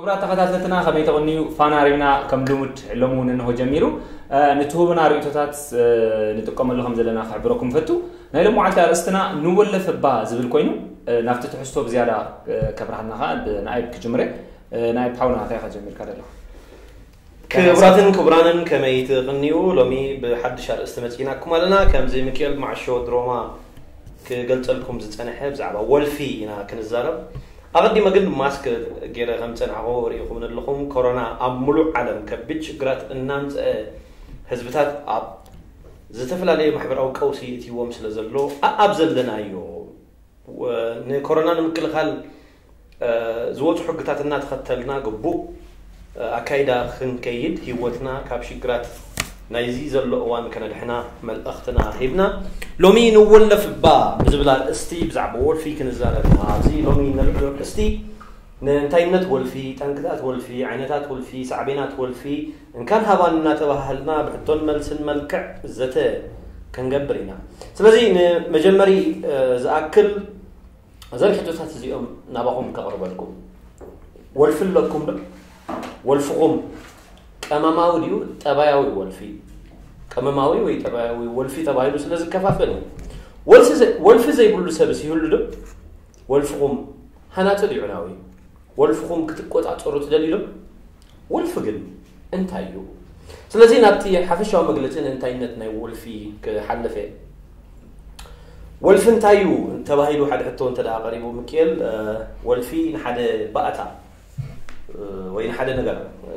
ክቡራት ተኸታተልትና፣ ከመይ ተቕንዩ? ፋና ሪብና ከም ልሙድ ሎሚ እውን እንሆ ጀሚሩ። እ፣ ንትህቡና ርእይቶታት፣ እ፣ ንጥቀመሉ ከም ዘለና ክሕብረኩም ፈቱ። ናይ ሎሚ መዓልቲ ኣርእስትና ንወለፍ እባ ዝብል ኮይኑ፣ እ፣ ናብቲ ትሕዝቶ ብዝያዳ፣ እ፣ ከብርሃልና ኸዓ ብ-፣ ንኣይብ ክጅምረ። እ፣ ንኣይብ ሓውና፣ እንታይ ኢኻ ጀሚርካ ዘለኻ? ክቡራትን ክቡራንን፣ ከመይ ትቕንዩ? ሎሚ ብሓድሽ ኣርእስቲ መጺእናኩም ኣለና። ከምዚ ሚኪኤል ማዕሾ ድሮማ ክገልጸልኩም ዝጸንሐ ብዛዕባ ወልፊ ኢና ክንዛረብ። ኣቐዲመ ግን ማስክ ገይረ ከም ዝጸናሕኩ ርኢኹም ኣለኹም። ኮሮና ኣብ ሙሉእ ዓለም ከቢድ ሽግራት እናምጽአ፣ ህዝብታት ኣብ ዝተፈላለየ ማሕበራዊ ቀውሲ እትይዎም ስለ ዘሎ፣ ኣኣብ ዘለናዮ፣ ወ-፣ ንኮሮና ንምክልኻል፣ እ፣ ዝወፁ ሕግታት እናተኸተልና ግቡእ፣ እ፣ ኣካይዳ ክንከይድ፣ ህይወትና ካብ ሽግራት ናይዚ ዘሎ እዋን ከነድሕና መልእኽትና ሂብና፣ ሎሚ ንወለፍ እባ ብዝብል ኣርእስቲ ብዛዕባ ወልፊ ክንዛረብ ኢና። ኣብዚ ሎሚ ነልዕሎ ኣርእስቲ ንእንታይነት ወልፊ፣ ጠንቅታት ወልፊ፣ ዓይነታት ወልፊ፣ ሳዕቤናት ወልፊ፣ እንካን ሃባን እናተባሃልና ብሕቶን መልስን መልክዕ ዘተ ክንገብር ኢና። ስለዚ ንመጀመሪ፣ እ፣ ዝኣክል እዘን ሕቶታት እዚኦም ናባኹም ከቕርበልኩም። ወልፊ ኣለኩም ዶ? ወልፍኹም ቀመማዊ ድዩ ጠባያዊ ወልፊ? ቀመማዊ ወይ ጠባያዊ ወልፊ ተባሂሉ ስለ ዝከፋፈል እዩ። ወልፊ ዘ-፣ ወልፊ ዘይብሉ ሰብስ ይህሉ ዶ? ወልፍኹም ሃናጺ ድዩ ዕናዊ? ወልፍኹም ክትቆጻጸሩ ትደልዩ ዶ? ወልፊ ግን እንታይ እዩ? ስለዚ ናብቲ ሓፈሻዊ መግለጺ ንእንታይነት ናይ ወልፊ ክሓልፍ እየ። ወልፊ እንታይ እዩ ተባሂሉ ሓደ ሕቶ እንተ ደኣ ቀሪቡ፣ ሚኪኤል፣ እ፣ ወልፊ ንሓደ ባእታ፣ እ፣ ወይ ንሓደ ነገር፣ እ፣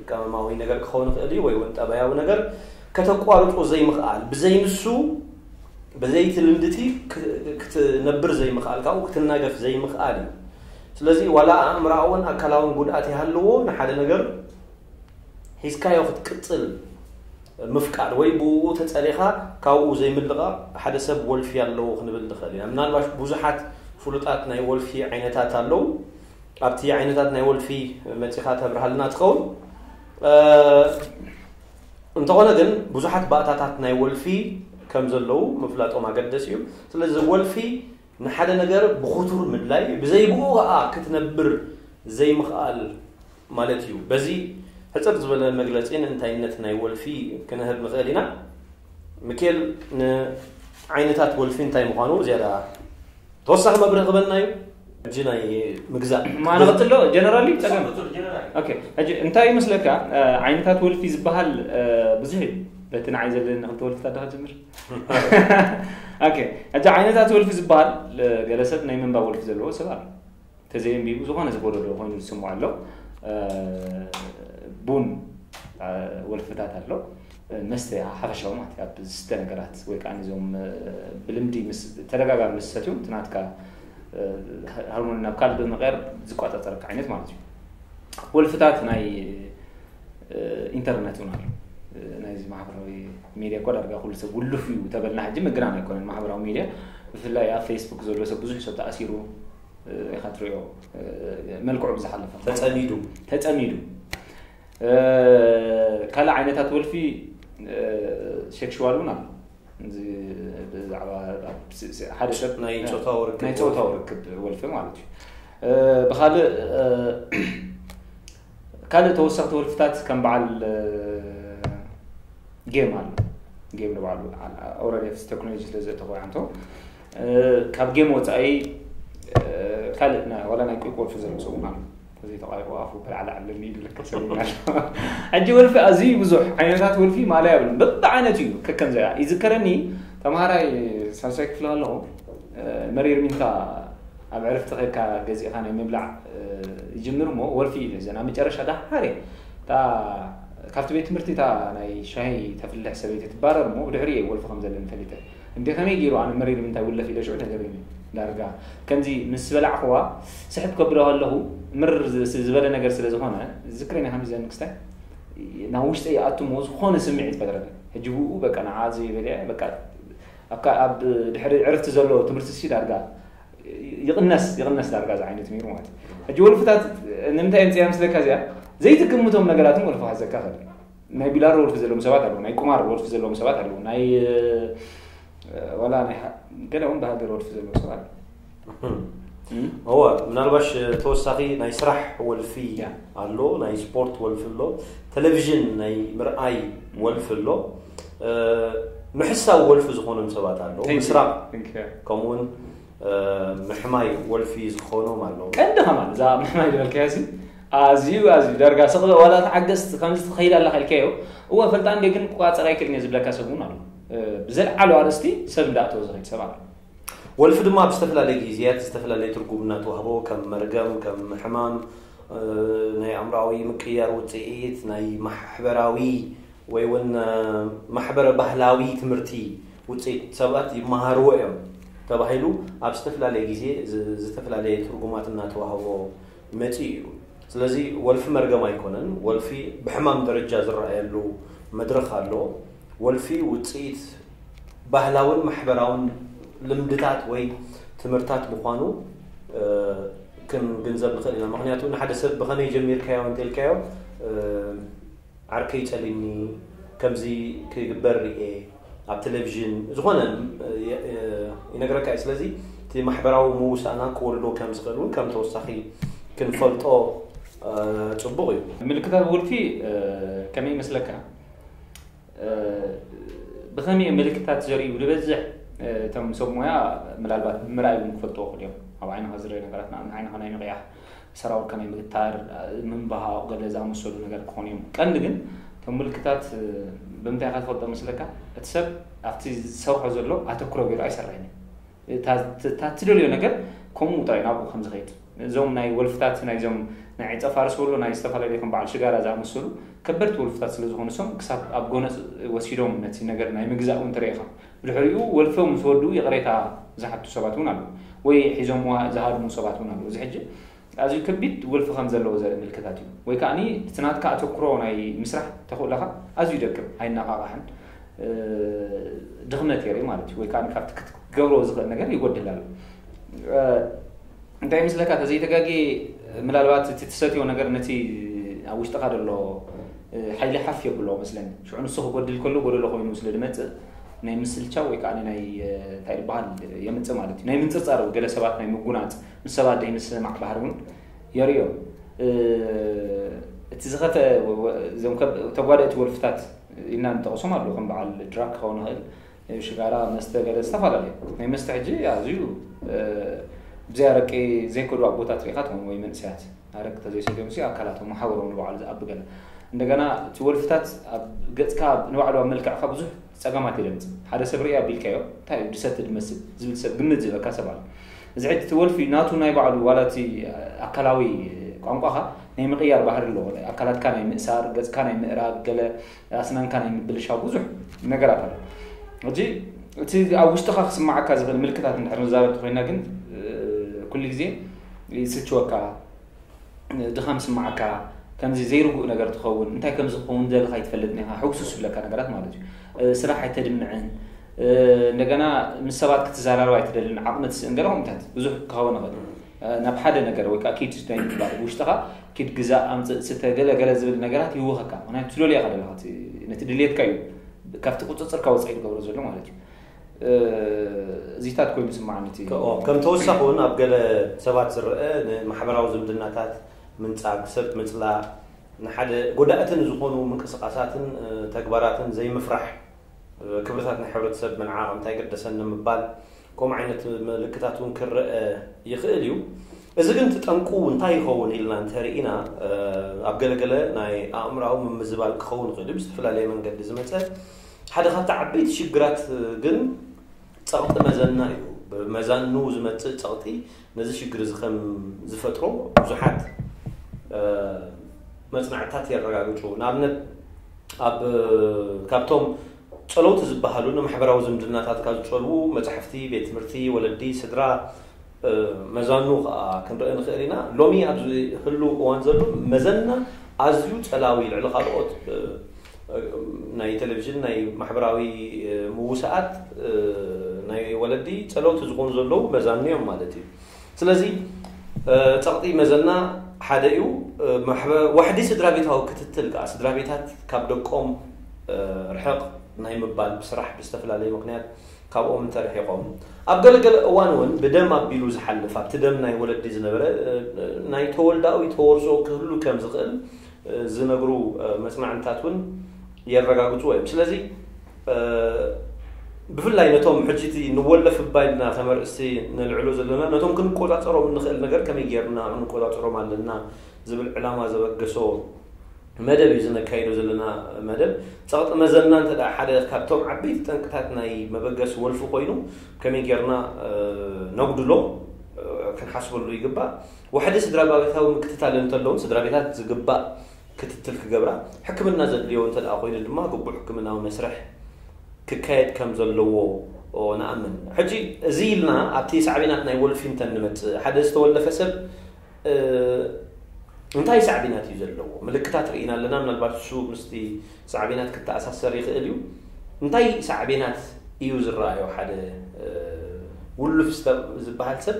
ቀመማዊ ነገር ክኸውን ይኽእል እዩ፣ ወይ እውን ጠባያዊ ነገር ከተቋርጾ ዘይምኽኣል፣ ብዘይ ንሱ፣ ብዘይቲ ልምድቲ ክ-፣ ክትነብር ዘይምኽኣል፣ ካብኡ ክትናገፍ ዘይምኽኣል እዩ። ስለዚ ዋላ ኣእምሮኣውን ኣካላውን ጉድኣት ይሃልዎ፣ ንሓደ ነገር ሒዝካዮ ክትቅጽል ምፍቃድ ወይ ብኡ ተጸሊኻ ካብኡ ዘይምልቓቕ ሓደ ሰብ ወልፊ ኣለዎ ክንብል ንኽእል ኢና። ምናልባሽ ብዙሓት ፍሉጣት ናይ ወልፊ ዓይነታት ኣለዉ። ኣብቲ ዓይነታት ናይ ወልፊ መጺኻ ተብርሃልና ትኸውን። እ፣ እንተኾነ ግን ብዙሓት ባእታታት ናይ ወልፊ ከም ዘለዉ ምፍላጦም ኣገደሲ እዩ። ስለዚ ወልፊ ንሓደ ነገር ብኽቱር ምድላይ፣ ብዘይ ብኡ ኸኣ ክትነብር ዘይምኽኣል ማለት እዩ። በዚ ሕጽር ዝበለ መግለጺ ንእንታይነት ናይ ወልፊ ክንህብ ንኽእል ኢና። ሚኬል፣ ንዓይነታት ወልፊ እንታይ ምዃኑ ዝያዳ ተወሳኺ መብርሂ ክበና እዩ። ሕጂ ናይ ምግዛእ ማነ ቀጽሎ፣ ጀነራል እዩ፣ ጸገም። ኦኬ፣ ሕጂ እንታይ ይመስለካ? እ፣ ዓይነታት ወልፊ ዝበሃል፣ እ፣ ብዙሕ እዩ። በቲ ንዓይ ዘለኒ ክልተ ወልፍታት ዳኻ ጀምር። ኦኬ፣ ሕጂ ዓይነታት ወልፊ ዝበሃል፣ እ፣ ገለ ሰብ ናይ ምንባብ ወልፊ ዘለዎ ሰብ ኣሎ። ተዘየንቢቡ ዝኾነ ዝጎደሎ ኮይኑ ዝስምዖ ኣሎ። እ፣ ቡን፣ እ፣ ወልፍታት ኣሎ። እ፣ መስተ ሓፈሻዊ ማለት እዩ። ኣብ ዝስተ ነገራት ወይ ከዓ ነዞም፣ እ፣ ብልምዲ ምስ፣ ተደጋጋሚ ምስ ሰትዮም፣ እቲ ናትካ፣ እ፣ ሃርሞኒ ናብ ካልእ ብምቕያር ዝቆጻጸረካ ዓይነት ማለት እዩ። ወልፍታት ናይ፣ እ፣ ኢንተርነት እውን ኣሎ። እ፣ ናይዚ ማሕበራዊ ሚድያ እኮ ዳርጋ ኩሉ ሰብ ውሉፍ እዩ ተበልና ሕጂ ምግናን ኣይኮነን። ማሕበራዊ ሚድያ ብፍላይ ኣብ ፌስቡክ ዘሎ ሰብ ብዙሕ ሰብ ተኣሲሩ፣ እ፣ ኢኻ ትሪኦ፣ እ፣ መልክዑ ብዝሓለፈ ተጸሚዱ። ተጸሚዱ። እ፣ ካልእ ዓይነታት ወልፊ፣ እ፣ ሴክሽዋል እውን ኣሎ። እዚ ብዛዕባ ኣብ ስ-፣ ስ-፣ ሓደ ሰብ ናይ እ፣ ጾታዊ ርክብ ናይ ጾታዊ ወልፊ። ርክብ ወልፊ ማለት እዩ። እ፣ ብኻልእ፣ እ፣ ካልእ ተወሰኽቲ ወልፍታት ከም በዓል፣ እ፣ ጌም ኣሎ። ጌም ንባዕሉ፣ ኣ-፣ ኣ-፣ ኦልሬዲ ኣብቲ ቴክኖሎጂ ስለ ዘእተኹ፣ ኣንቶ፣ እ፣ ካብ ጌም ወጻኢ፣ እ፣ ካልእ ና-፣ ዋላ ናይ ቁልቁ ወልፊ ዘሎ ሰብ እውን ኣሎ። እዚ ተቓሪቑ ኣፉ ብላዕሊ ኣለኒ ኢሉ ልክዕ ሰብ እውን ኣሎ። ሕጂ ወልፊ ኣዝዩ ብዙሕ ዓይነታት ወልፊ ማለያ የብሉን። በብዓይነቱ እዩ ከከም ዘያ። ይዝከረኒ፣ ተምሃራይ ሳልሳይ ክፍሊ ከለኹ፣ እ፣ መሪር ሚንታ ኣብ ዕረፍቲ ኸድካ ገዚእኻ ናይ ምብላዕ፣ እ፣ ይጅምር እሞ፣ ወልፊ እዩ ዝሕዘን። ኣብ መጨረሻ ደሓር እየ። እታ ካብቲ ቤት ትምህርቲ እታ ናይ ሻሂ ተፍልሕ ሰበይቲ ትባረር እሞ፣ ብድሕሪኡ እየ ወልፊ ከም ዘለኒ ፈሊጠ። እንዴ፣ ከመይ ገይሩ ኣነ መሪር ምንታይ ውለፍ ኢለ ሽዑ ተገሪመ። ዳርጋ ከምዚ ምስ በላዕኽዋ፣ ስሕት ከብሎ ከለኹ፣ ምር ዝ-፣ ዝበለ ነገር ስለ ዝኾነ፣ ዝዝክረኒ ከምዚ ዘን ክስታይ፣ ናብ ውሽጠይ ይኣቱ እሞ፣ ዝኾነ ስምዒት ይፈጥረለይ። ሕጂ ብኡ በቃ ንዓ ዘይበልዐ፣ በቃ ኣብ ካ-፣ ኣብ ድሕሪ ዕረፍቲ ዘሎ ትምህርቲ ሲ ዳርጋ ይቕነስ፣ ይቕነስ ዳርጋ እዚ ዓይነት ነይሩ ማለት እዩ። ሕጂ ወልፍታት ንምንታይ የምፅያ ምስለካ እዚኣ? ዘይትግምቶም ነገራትን ወልፊ ክሕዘካ ይኽእል። ናይ ቢላሮ ወልፊ ዘለዎም ሰባት ኣለዉ፣ ናይ ቁማር ወልፊ ዘለዎም ሰባት ኣለዉ፣ ናይ፣ እ፣ ዋላ ናይ ሃ-፣ ገለ እውን ብሃገር ወልፊ ዘለዎም ሰባት ኣለዉ። እህም። እወ፣ ምናልባሽ ተወሳኺ ናይ ስራሕ ወልፊ ኣሎ፣ ናይ ስፖርት ወልፊ ኣሎ፣ ቴሌቪዥን ናይ ምርኣይ ወልፊ ኣሎ። ምሕሳው ወልፊ ዝኾኖም ሰባት ኣለዉ። ምስራቕ ከምኡውን ምሕማይ ወልፊ ዝኾኖም ኣለዉ። ቀንዲ ከማን እዛ ምሕማይ ዝበልካያ ሲ ኣዝዩ ኣዝዩ ዳርጋ ስቕ ዋላ ተዓገስ ከምዚ ትኸይድ ኣለኻ ኢልካዮ። እወ ፈልጣ እንደ ግን ክቋፀር ኣይክእልን እየ ዝብለካ ሰብ እውን ኣሎ። ብዘልዓሉ ኣርእስቲ ሰብ እንዳእተወ ዝኸይድ ሰብ ኣሎ። ወልፊ ድማ ኣብ ዝተፈላለየ ግዜያት ዝተፈላለየ ትርጉም እናተዋህቦ ከም መርገም፣ ከም ሕማም፣ ናይ ኣእምሮኣዊ ምቅያር ውፅኢት ናይ ማሕበራዊ ወይ እውን ማሕበረ ባህላዊ ትምህርቲ ውፅኢት ሰባት ይመሃርዎ እዮም ተባሂሉ ኣብ ዝተፈላለየ ግዜ ዝ- ዝተፈላለየ ትርጉማት እናተዋህቦ መፂኡ እዩ። ስለዚ ወልፊ መርገም ኣይኮነን። ወልፊ ብሕማም ደረጃ ዝረኣየሉ መድረኽ ኣሎ። ወልፊ ውፅኢት ባህላውን ማሕበራውን ልምድታት ወይ ትምህርታት ምዃኑ ክንግንዘብ ንኽእል ኢና። ምክንያቱ ንሓደ ሰብ ብኸመይ ጀሚርካዮ እንተልካዮ ዓርከይ ጸሊኒ ከምዚ ክግበር ርኤ ኣብ ቴሌቪዥን ዝኾነ ይነግረካ እዩ። ስለዚ እቲ ማሕበራዊ ምውሳእና ክወልዶ ከም ዝኽእል እውን ከም ተወሳኺ ክንፈልጦ ጽቡቕ እዩ። ምልክታት ወልፊ ከመይ ይመስለካ? ብኸመይ ምልክታት ዘርእዩ ዝበዝሕ እቶም ሰብ ሞያ ምናልባት ብምርኣይ እውን ክፈልጥዎ ክእል እዮም። ኣብ ዓይንኻ ዝረኣዩ ነገራት ንኣብነት ዓይንኻ ናይ ምቕያሕ፣ ሰራውርካ ናይ ምግታር፣ ምንባሃቕ ገለ ዝኣመሰሉ ነገር ክኾኑ እዮም። ቀንዲ ግን እቶም ምልክታት ብምንታይ ኢኻ ትፈልጦ መስለካ? እቲ ሰብ ኣብቲ ዝሰርሖ ዘሎ ኣተኩሮ ገይሩ ኣይሰርሕን እዩ። እታ እታ እትደልዮ ነገር ከምኡ ጥራይ ናብኡ ከም ዝኸይድ እዞም ናይ ወልፍታት ናይዞም ናይ ዕፀ ፋርስ ወሎ ናይ ዝተፈላለዩ ከም በዓል ሽጋራ ዝኣመሰሉ ከበድቲ ወልፍታት ስለ ዝኾኑ እሶም ክሳብ ኣብ ጎነፅ ወሲዶም ነቲ ነገር ናይ ምግዛእ እውን ተረኢኻ። ብድሕሪኡ ወልፎም ምስ ወድኡ ይቕሬታ ዝሓቱ ሰባት እውን ኣለዉ ወይ ሒዞምዋ ዝሃድሙ ሰባት እውን ኣለዉ። እዚ ሕጂ ኣዝዩ ከቢድ ወልፊ ከም ዘለዎ ዘርኢ ምልክታት እዩ። ወይ ከዓኒ እቲ ናትካ ኣተኩሮ ናይ ምስራሕ ተኽእሎኻ ኣዝዩ ይደክም፣ ኣይነቓቓሕን፣ ድኽመት የርኢ ማለት እዩ። ወይ ከዓኒ ካብቲ ክትገብሮ ዝኽእል ነገር ይጎድል ኣሎ። እንታይ ይመስለካ ተዘይተጋጌ ምናልባት እቲ ትሰትዮ ነገር ነቲ ኣብ ውሽጥኻ ዘሎ ሓይሊ ሓፍ የብሎ መስለኒ። ሽዑ ንሱ ክጎድል ከሎ ጎደሎ ኮይኑ ስለ ዝመፅእ ናይ ምስልቻው ወይ ከዓ ናይ እንታይ ዝበሃል የምፅእ ማለት እዩ። ናይ ምንፅርፃር ገለ ሰባት ናይ ምጉናፅ ምስ ሰባት ደይ ምስማዕ ባህር እውን የርእዮም። እቲ ዝኸፈ እዞም ተጓደእቲ ወልፍታት ኢልና ንጠቕሶም ኣለዉ ከም በዓል ድራክ ክኸውን ይኽእል፣ ሽጋራ መስተ ገለ ዝተፈላለዩ ናይ መስተ ሕጂ ኣዝዩ ብዘይ ኣረቂ ዘይከዱ ኣቦታት ሪኢኻ ትኾኑ ወይ መንእሰያት ኣረቂ ተዘይሰትዮም ሲ ኣካላቶም ሓበሮም ንባዕሉ ዝኣቢ ገለ እንደገና እቲ ወልፍታት ኣብ ገፅካ ንባዕሉ ኣብ መልክዕካ ብዙሕ ፀገማት የለምፅ ሓደ ሰብ ርኢ ኣቢልካዮ እንታይ እዩ ድሰቲ ድመስል ዝብል ሰብ ግምት ዝህበካ ሰብ ኣሎ እዚ ሕጂ እቲ ወልፊ ናቱ ናይ ባዕሉ ዋላ እቲ ኣካላዊ ቋንቋኻ ናይ ምቕያር ባህሪ ኣለዎ ኣካላትካ ናይ ምእሳር ገፅካ ናይ ምእራግ ገለ ኣስናንካ ናይ ምብልሻው ብዙሕ ነገራት ኣሎ ሕጂ እቲ ኣብ ውሽጥኻ ክስማዓካ ዝኽእል ምልክታት እንድሕር ንዛረብ ተኮይና ግን ኩሉ ግዜ ይስልችወካ ድኻም ስማዓካ ከምዚ ዘይርጉእ ነገር ትኸውን እንታይ ከም ዝኸውን ደልኻ ይትፈልጥ ኔኻ ሕውሱስ ዝብለካ ነገራት ማለት እዩ ስራሕ ኣይተድምዕን እንደገና ምስ ሰባት ክትዘራረብ ኣይትደልን ዓቕሚ ትስእን ገለ ከምታት ብዙሕ ክኸውን ይኽእል ናብ ሓደ ነገር ወይ ከዓ ኪድ ናይ ምባል ውሽጥኻ ኪድ ግዛእ ኣምፅእ ስተ ገለ ገለ ዝብል ነገራት ይህውኸካ ምክንያቱ ትደልዮ ኢኻ ዘለኻ ነቲ ድልየትካ እዩ ካብቲ ቁፅፅርካ ወፃኢ ዝገብሮ ዘሎ ማለት እዩ እዚታት ኮይኑ ስማዓኒ እቲ ከም ተወሳኺ እውን ኣብ ገለ ሰባት ዝረአ ንማሕበራዊ ዝምድናታት ምንጻግ ሰብ ምጽላእ ንሓደ ጎዳእቲ ንዝኾኑ ምንቅስቃሳትን ተግባራትን ዘይምፍራሕ ክብርታት ናይ ሕብረተሰብ ምንዓቕ እንታይ ገደሰኒ ምባል ከምኡ ዓይነት ምልክታት እውን ክረአ ይኽእል እዩ። እዚ ግን እቲ ጠንቁ እንታይ ይኸውን ኢልና እንተርኢና ኣብ ገለገለ ናይ ኣእምራዊ ምምዝባል ክኸውን ይኽእል እዩ ብዝተፈላለየ መንገዲ ዝመፀ ሓደ ካብቲ ዓበይቲ ሽግራት ግን ፀቕጢ መዘና እዩ። ብመዛኑ ዝመፅእ ፀቕጢ ነዚ ሽግር እዚ ከም ዝፈጥሮ ብዙሓት መፅናዕትታት የረጋግፁ። ንኣብነት ኣብ ካብቶም ፀለውቲ ዝበሃሉ ንማሕበራዊ ዝምድናታትካ ዝፀልዉ መፅሕፍቲ፣ ቤት ትምህርቲ፣ ወለዲ፣ ስድራ መዛኑ ከዓ ክንርኢ ንኽእል ኢና። ሎሚ ኣብዚ ህልው እዋን ዘሎ መዘና ኣዝዩ ፀላዊ ልዕሊ ካልኦት ናይ ቴሌቪዥን ናይ ማሕበራዊ ምውሳኣት ናይ ወለዲ ፀለውቲ ዝኾኑ ዘለዉ መዛኑ እዮም ማለት እዩ። ስለዚ ፀቕጢ መዘና ሓደ እዩ። ዋሕዲ ስድራ ቤታዊ ክትትል ከዓ ስድራ ቤታት ካብ ደቆም ርሕቕ ናይ ምባል ብስራሕ ብዝተፈላለየ ምክንያት ካብኦም እንተርሒቖም፣ ኣብ ገለገለ እዋን እውን ብደም ኣቢሉ ዝሓልፍ፣ ኣብቲ ደም ናይ ወለዲ ዝነበረ፣ እ፣ ናይ ተወልዳዊ ተወርሶ ክህሉ ከም ዝኽእል፣ እ፣ ዝነግሩ፣ እ፣ መጽናዕትታት እውን የረጋግጹ እዮም። ስለዚ፣ እ፣ ብፍላይ ነቶም ሕጂ እቲ ንወለፍ እባ ኢልና ከም ኣርእስቲ ነልዕሎ ዘለና፣ ነቶም ክንቆጻጸሮም እንኽእል ነገር ከመይ ጌርና ክንቆጻጸሮም ኣለና ዝብል ዕላማ ዘበገሶ መደብ እዩ ዝነካይዶ ዘለና መደብ። ጸቕጢ መዘና እንተ ደኣ ሓደ ካብቶም ዓበይቲ ጠንቅታት ናይ መበገሲ ወልፊ ኮይኑ፣ ከመይ ጌርና፣ እ፣ ነጉድሎ፣ እ፣ ክንሓስበሉ ይግባእ። ዋሕዲ ስድራ ቤታዊ ምክትታል እንተለውን፣ ስድራ ቤታት ዝግባእ ክትትል ክገብራ፣ ሕክምና ዘድልዮ እንተ ደኣ ኮይኑ ድማ ግቡእ ሕክምናዊ መስርሕ ክካየድ ከም ዘለዎ ንኣምን። ሕጂ እዚ ኢልና ኣብቲ ሳዕቤናት ናይ ወልፊ እንተ ንመጽእ፣ ሓደ ዝተወለፈ ሰብ፣ እ፣ እንታይ ሳዕቤናት እዩ ዘለዎ? ምልክታት ርኢና ኣለና። ምናልባት እሱ ምስቲ ሳዕቤናት ክተኣሳሰር ይኽእል እዩ። እንታይ ሳዕቤናት እዩ ዝረኣዮ? ሓደ፣ እ፣ ውሉፍ ስተ-፣ ዝበሃል ሰብ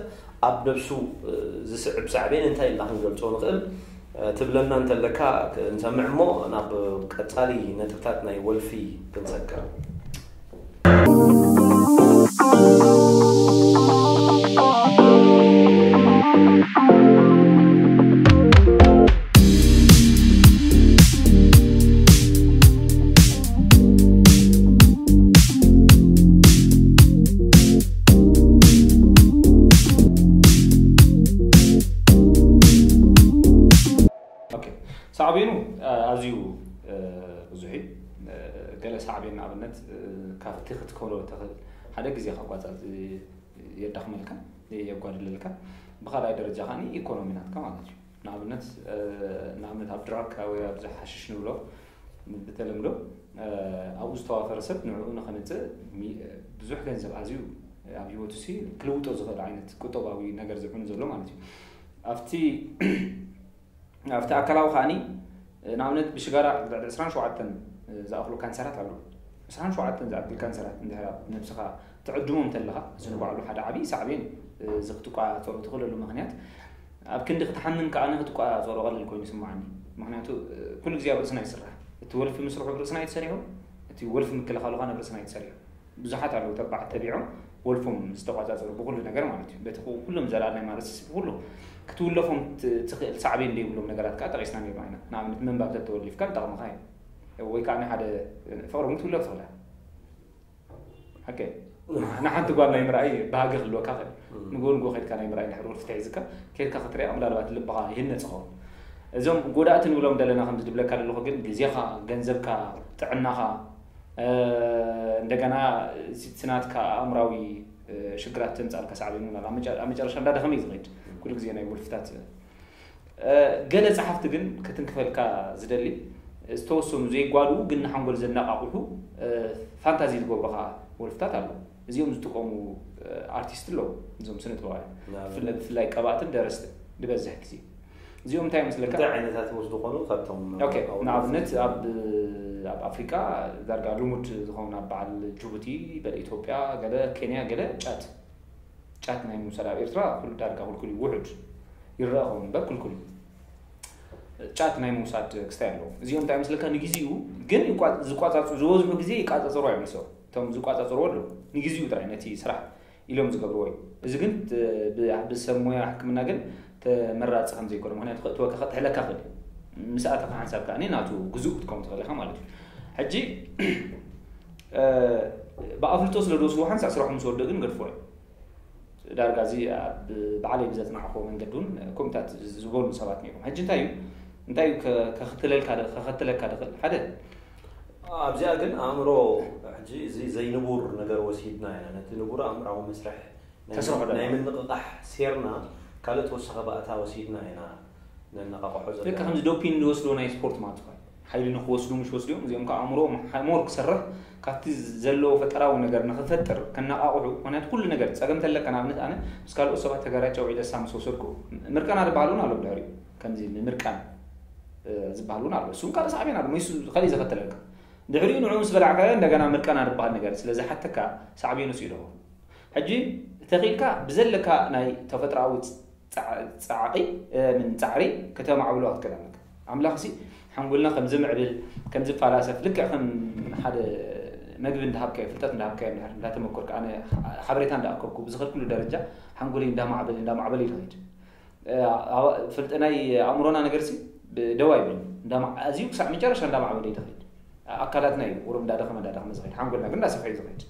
ኣብ ነብሱ፣ እ፣ ዝስዕብ ሳዕቤን እንታይ ኢልና ክንገልጾ ንኽእል? እ፣ ትብለና እንተለካ ክ-፣ ንሰምዕ እሞ ናብ ቀጻሊ ነጥብታት ናይ ወልፊ ክንሰግር። ኦኬ። ሳዕቤኑ፣ እ፣ ኣዝዩ፣ እ፣ ብዙሕ እዩ። እ፣ ገለ ሳዕቤን ንኣብነት፣ እ፣ ካብቲ ክትከሎ እትኽእል ሓደ ግዜኻ ኣቋጻጽ የዳኽመልካ፣ የጓድለልካ። ብኻልኣይ ደረጃ ከኣ ኢኮኖሚ ናትካ ማለት እዩ። ንኣብነት፣ እ፣ ንኣብነት ኣብ ድራግ ወይ ኣብዚ ሓሽሽ ንብሎ ብተለምዶ፣ እ፣ ኣብኡ ዝተዋፈረ ሰብ ንዕኡ ንኸምጽእ ሚ-፣ ብዙሕ ገንዘብ ኣዝዩ ኣብ ህይወቱ ሲ ክልውጦ ዝኽእል ዓይነት ቁጠባዊ ነገር ዝዕኑ ዘሎ ማለት እዩ። ኣብቲ ኣብቲ ኣካላዊ ከኣኒ፣ ንኣብነት ብሽጋራ ልዕሊ ዕስራን ሸውዓተን ዝኣኽሉ ካንሰራት ኣለዉ። ዕስራን ሸውዓተን ዝኣክል ካንሰራት እንድሕር ኣብ ነብስኻ ትዕድሞ እንተለኻ፣ እዚ ንባዕሉ ሓደ ዓብዪ ሳዕቤን እዩ። እዚ ክትቋጸሮ ትኽእለሉ ምኽንያት፣ ኣብ ክንዲ ክትሓምን ከኣ ንክትቋጸሮ ቀሊል ኮይኑ ይስምዓኒ። ምኽንያቱ፣ ኩሉ ግዜ ኣብ ርእስና ይስራሕ። እቲ ወልፊ ምስርሑ ኣብ ርእስና እዩ ተሰሪሑ፣ እቲ ወልፊ ምክልኻሉ ከኣ ኣብ ርእስና እዩ ተሰሪሑ። ብዙሓት ኣለዉ ተባዕ ተቢዖም ወልፎም ዝተቋጻጸሩ ብኹሉ ነገር ማለት እዩ። በቲ ኩ-፣ ኩሎም ዘላልናይ ማለት ሲ ብኹሉ ክትውለፎም ት-፣ ትኽእል ሳዕቤን ዘይብሎም ነገራት ከኣ ጠቒስና ነይርና ኢና። ንኣብነት ምንባብ ተተወሊፍካ ንጠቕምኻ እዩ። ወይ ከኣ ናይ ሓደ ፍቕሪ እውን ክትውለፍ ትኽእል እያ። ሓቂ። ንሓንቲ ጓል ናይ ምርኣይ ባህጊ ክህልወካ ይኽእል። እም። ንግሆ ንግሆ ከይድካ ናይ ምርኣይ ድሕሪ ወልፊ ተሒዝካ፣ ከይድካ ክትሪኣ ምናልባት ልብኻ ይህነጽ ይኸውን። እዞም ጎዳእቲ ንብሎም ዘለና ከምዚ ድብለካ ዘለኹ ግን ግዜኻ፣ ገንዘብካ፣ ጥዕናኻ፣ እ፣ እንደገና እቲ፣ እቲ ናትካ ኣእምራዊ፣ እ፣ ሽግራት ተምጻልካ ሳዕቤን እውን ኣሎ። ኣብ መጨ-፣ ኣብ መጨረሻ እንዳደኸመ እዩ ዝኸይድ። ኩሉ ግዜ ናይ ወልፍታት፣ እ፣ ገለ ጸሓፍቲ ግን ክትንክፈልካ ዝደሊ፣ ዝተወሰኑ ዘይጓድኡ ግን ንሓንጎል ዘነቓቕሑ፣ እ፣ ፋንታዚ ዝገብሩኻ ወልፍታት ኣለዉ። እዚኦም ዝጥቀሙ፣ እ፣ ኣርቲስት ኣለዉ። እዞም ስነ ጥበባውያን። ንኣብነት? ብፍላይ፣ ብፍላይ ቀባእትን ደረስትን ዝበዝሕ ግዜ። እዚኦም እንታይ እዮም መስለካ? እንታይ ዓይነታት ወስዱ ኾኑ ካብቶም ኦኬ፣ ኣብኡ ንኣብነት ኣብ፣ ኣብ ኣፍሪቃ ዳርጋ ልሙድ ዝኾኑ ኣብ በዓል ጅቡቲ፣ በል ኢትዮጵያ፣ ገለ ኬንያ፣ ገለ ጫት። ጫት ናይ ምውሳድ ኣብ ኤርትራ ኩሉ ዳርጋ ክልኩል እዩ፣ ውሑድ ይረአ ኸውን እምበር ክልኩል እዩ። ጫት ናይ ምውሳድ ክስታይ ኣለዎ። እዚኦም እንታይ መስለካ ንግዜኡ ግን ይቋ-፣ ዝቋጻጹ-፣ ዝበዝሑ ግዜ ይቃጻጸሩ እዮም ንሶም። እቶም ዝቋጻጸሩ ኣለዉ። ንግዜኡ ጥራይ ነቲ ስራሕ ኢሎም ዝገብርዎ እዩ። እዚ ግን ት-፣ ብ-፣ ብሰብ ሞያ ሕክምና ግን ተመራጺ ከም ዘይኮነ፣ ምኽንያቱ ከእትወካ ከጥሕለካ ክእል እዩ። ምስ ኣተኻ ሓንሳብ ከኣ ናቱ ግዙእ ክትከውን ትኽእል ኢኻ ማለት እዩ። ሕጂ፣ እ፣ ብኣፍልጦ ስለ ዝወስድዎ ሓንሳእ ስራሑ ምስ ወድእ ግን ገድፍዎ እዩ። ዳርጋ እዚ ኣብ ባዕለይ ብዘጽናዕክዎ መንገዲ እውን ከምኡታት ዝበሉ ሰባት ነይሮም። ሕጂ እንታይ እዩ? እንታይ እዩ ከ-፣ ከኽትለልካ ደ-፣ ከኸትለካ ድኽእል? ሓደ ኣብዚኣ ግን ኣእምሮ ሕጂ እዚ ዘይንቡር ነገር ወሲድና ኢና። ነቲ ንቡር ኣእምራዊ መስርሕ ናይ ተስርሖ ናይ ደኣ። ምንቕቓሕ ሴርና ካልእ ተወሳኺ ባእታ ወሲድና ኢና ነነቓቕሖ ዘለና። ልክዕ ከምዚ ዶፒን ዝወስድዎ ናይ ስፖርት ማለት እዩ። ሓይሊ ንኽወስዱ ምሽ ወስድዮም፣ እዚኦም ከዓ ኣእምሮኦም ሓ-፣ ሞር ክሰርሕ፣ ካብቲ ዘለዎ ፈጠራዊ ነገር ንኽፈጥር ከነቓቕሑ። ምኽንያቱ ኩሉ ነገር ጸገም ተለካ፣ ንኣብነት ኣነ ምስ ካልኦት ሰባት ተጋራጨ ውዒለ እሳ ምስ ወሰድኩ፣ ምርቃና ዝበሃል እውን ኣሎ ብድሕሪኡ። ከምዚ ምምርቃን፣ እ፣ ዝበሃል እውን ኣሎ። እሱ እውን ካልእ ሳዕቤን ኣሎ። መይሱ ካልእ ዘኸተለካ። ድሕሪኡ ንዕኡ ምስ በላዕካዮ እንደገና ምርቃና ዝበሃል ነገር ስለ ዝሓተካ ሳዕቤኑ ስኢሉ ይኸውን። ሕጂ ተኺእልካ ብዘለካ ናይ ተፈጥሮኣዊ ጻዕ-፣ ጻዕቒ፣ እ፣ ምን ጻዕሪ ከተማዕብሎ ክትክእል ኣለካ። ኣምላኽሲ ሓንጎልና ከም ዝምዕብል፣ ከም ዝፈላሰፍ፣ ልክዕ ከም ሓደ መግቢ እንዳሃብካዮ፣ ፍልጠት እንዳሃብካዮ፣ እንድሕር እንዳተመኮርካ፣ ኣነ ሓበሬታ እንዳኣከብኩ ብዝኸድኩሉ ደረጃ ሓንጎለይ እንዳማዕበለ እንዳማዕበለ እዩ ዝኸይድ። ፍልጥ ናይ ኣእምሮና ነገርሲ ደው ኣይብል፣ ኣዝዩ ክሳዕ መጨረሻ እንዳማዕበለ እዩ ዝኸይድ። ኣካላትና እዩ ቁሩብ እንዳደኸመ እንዳደኸመ ዝኸይድ፣ ሓንጎልና ግን እንዳሰፍሐ እዩ ዝኸይድ።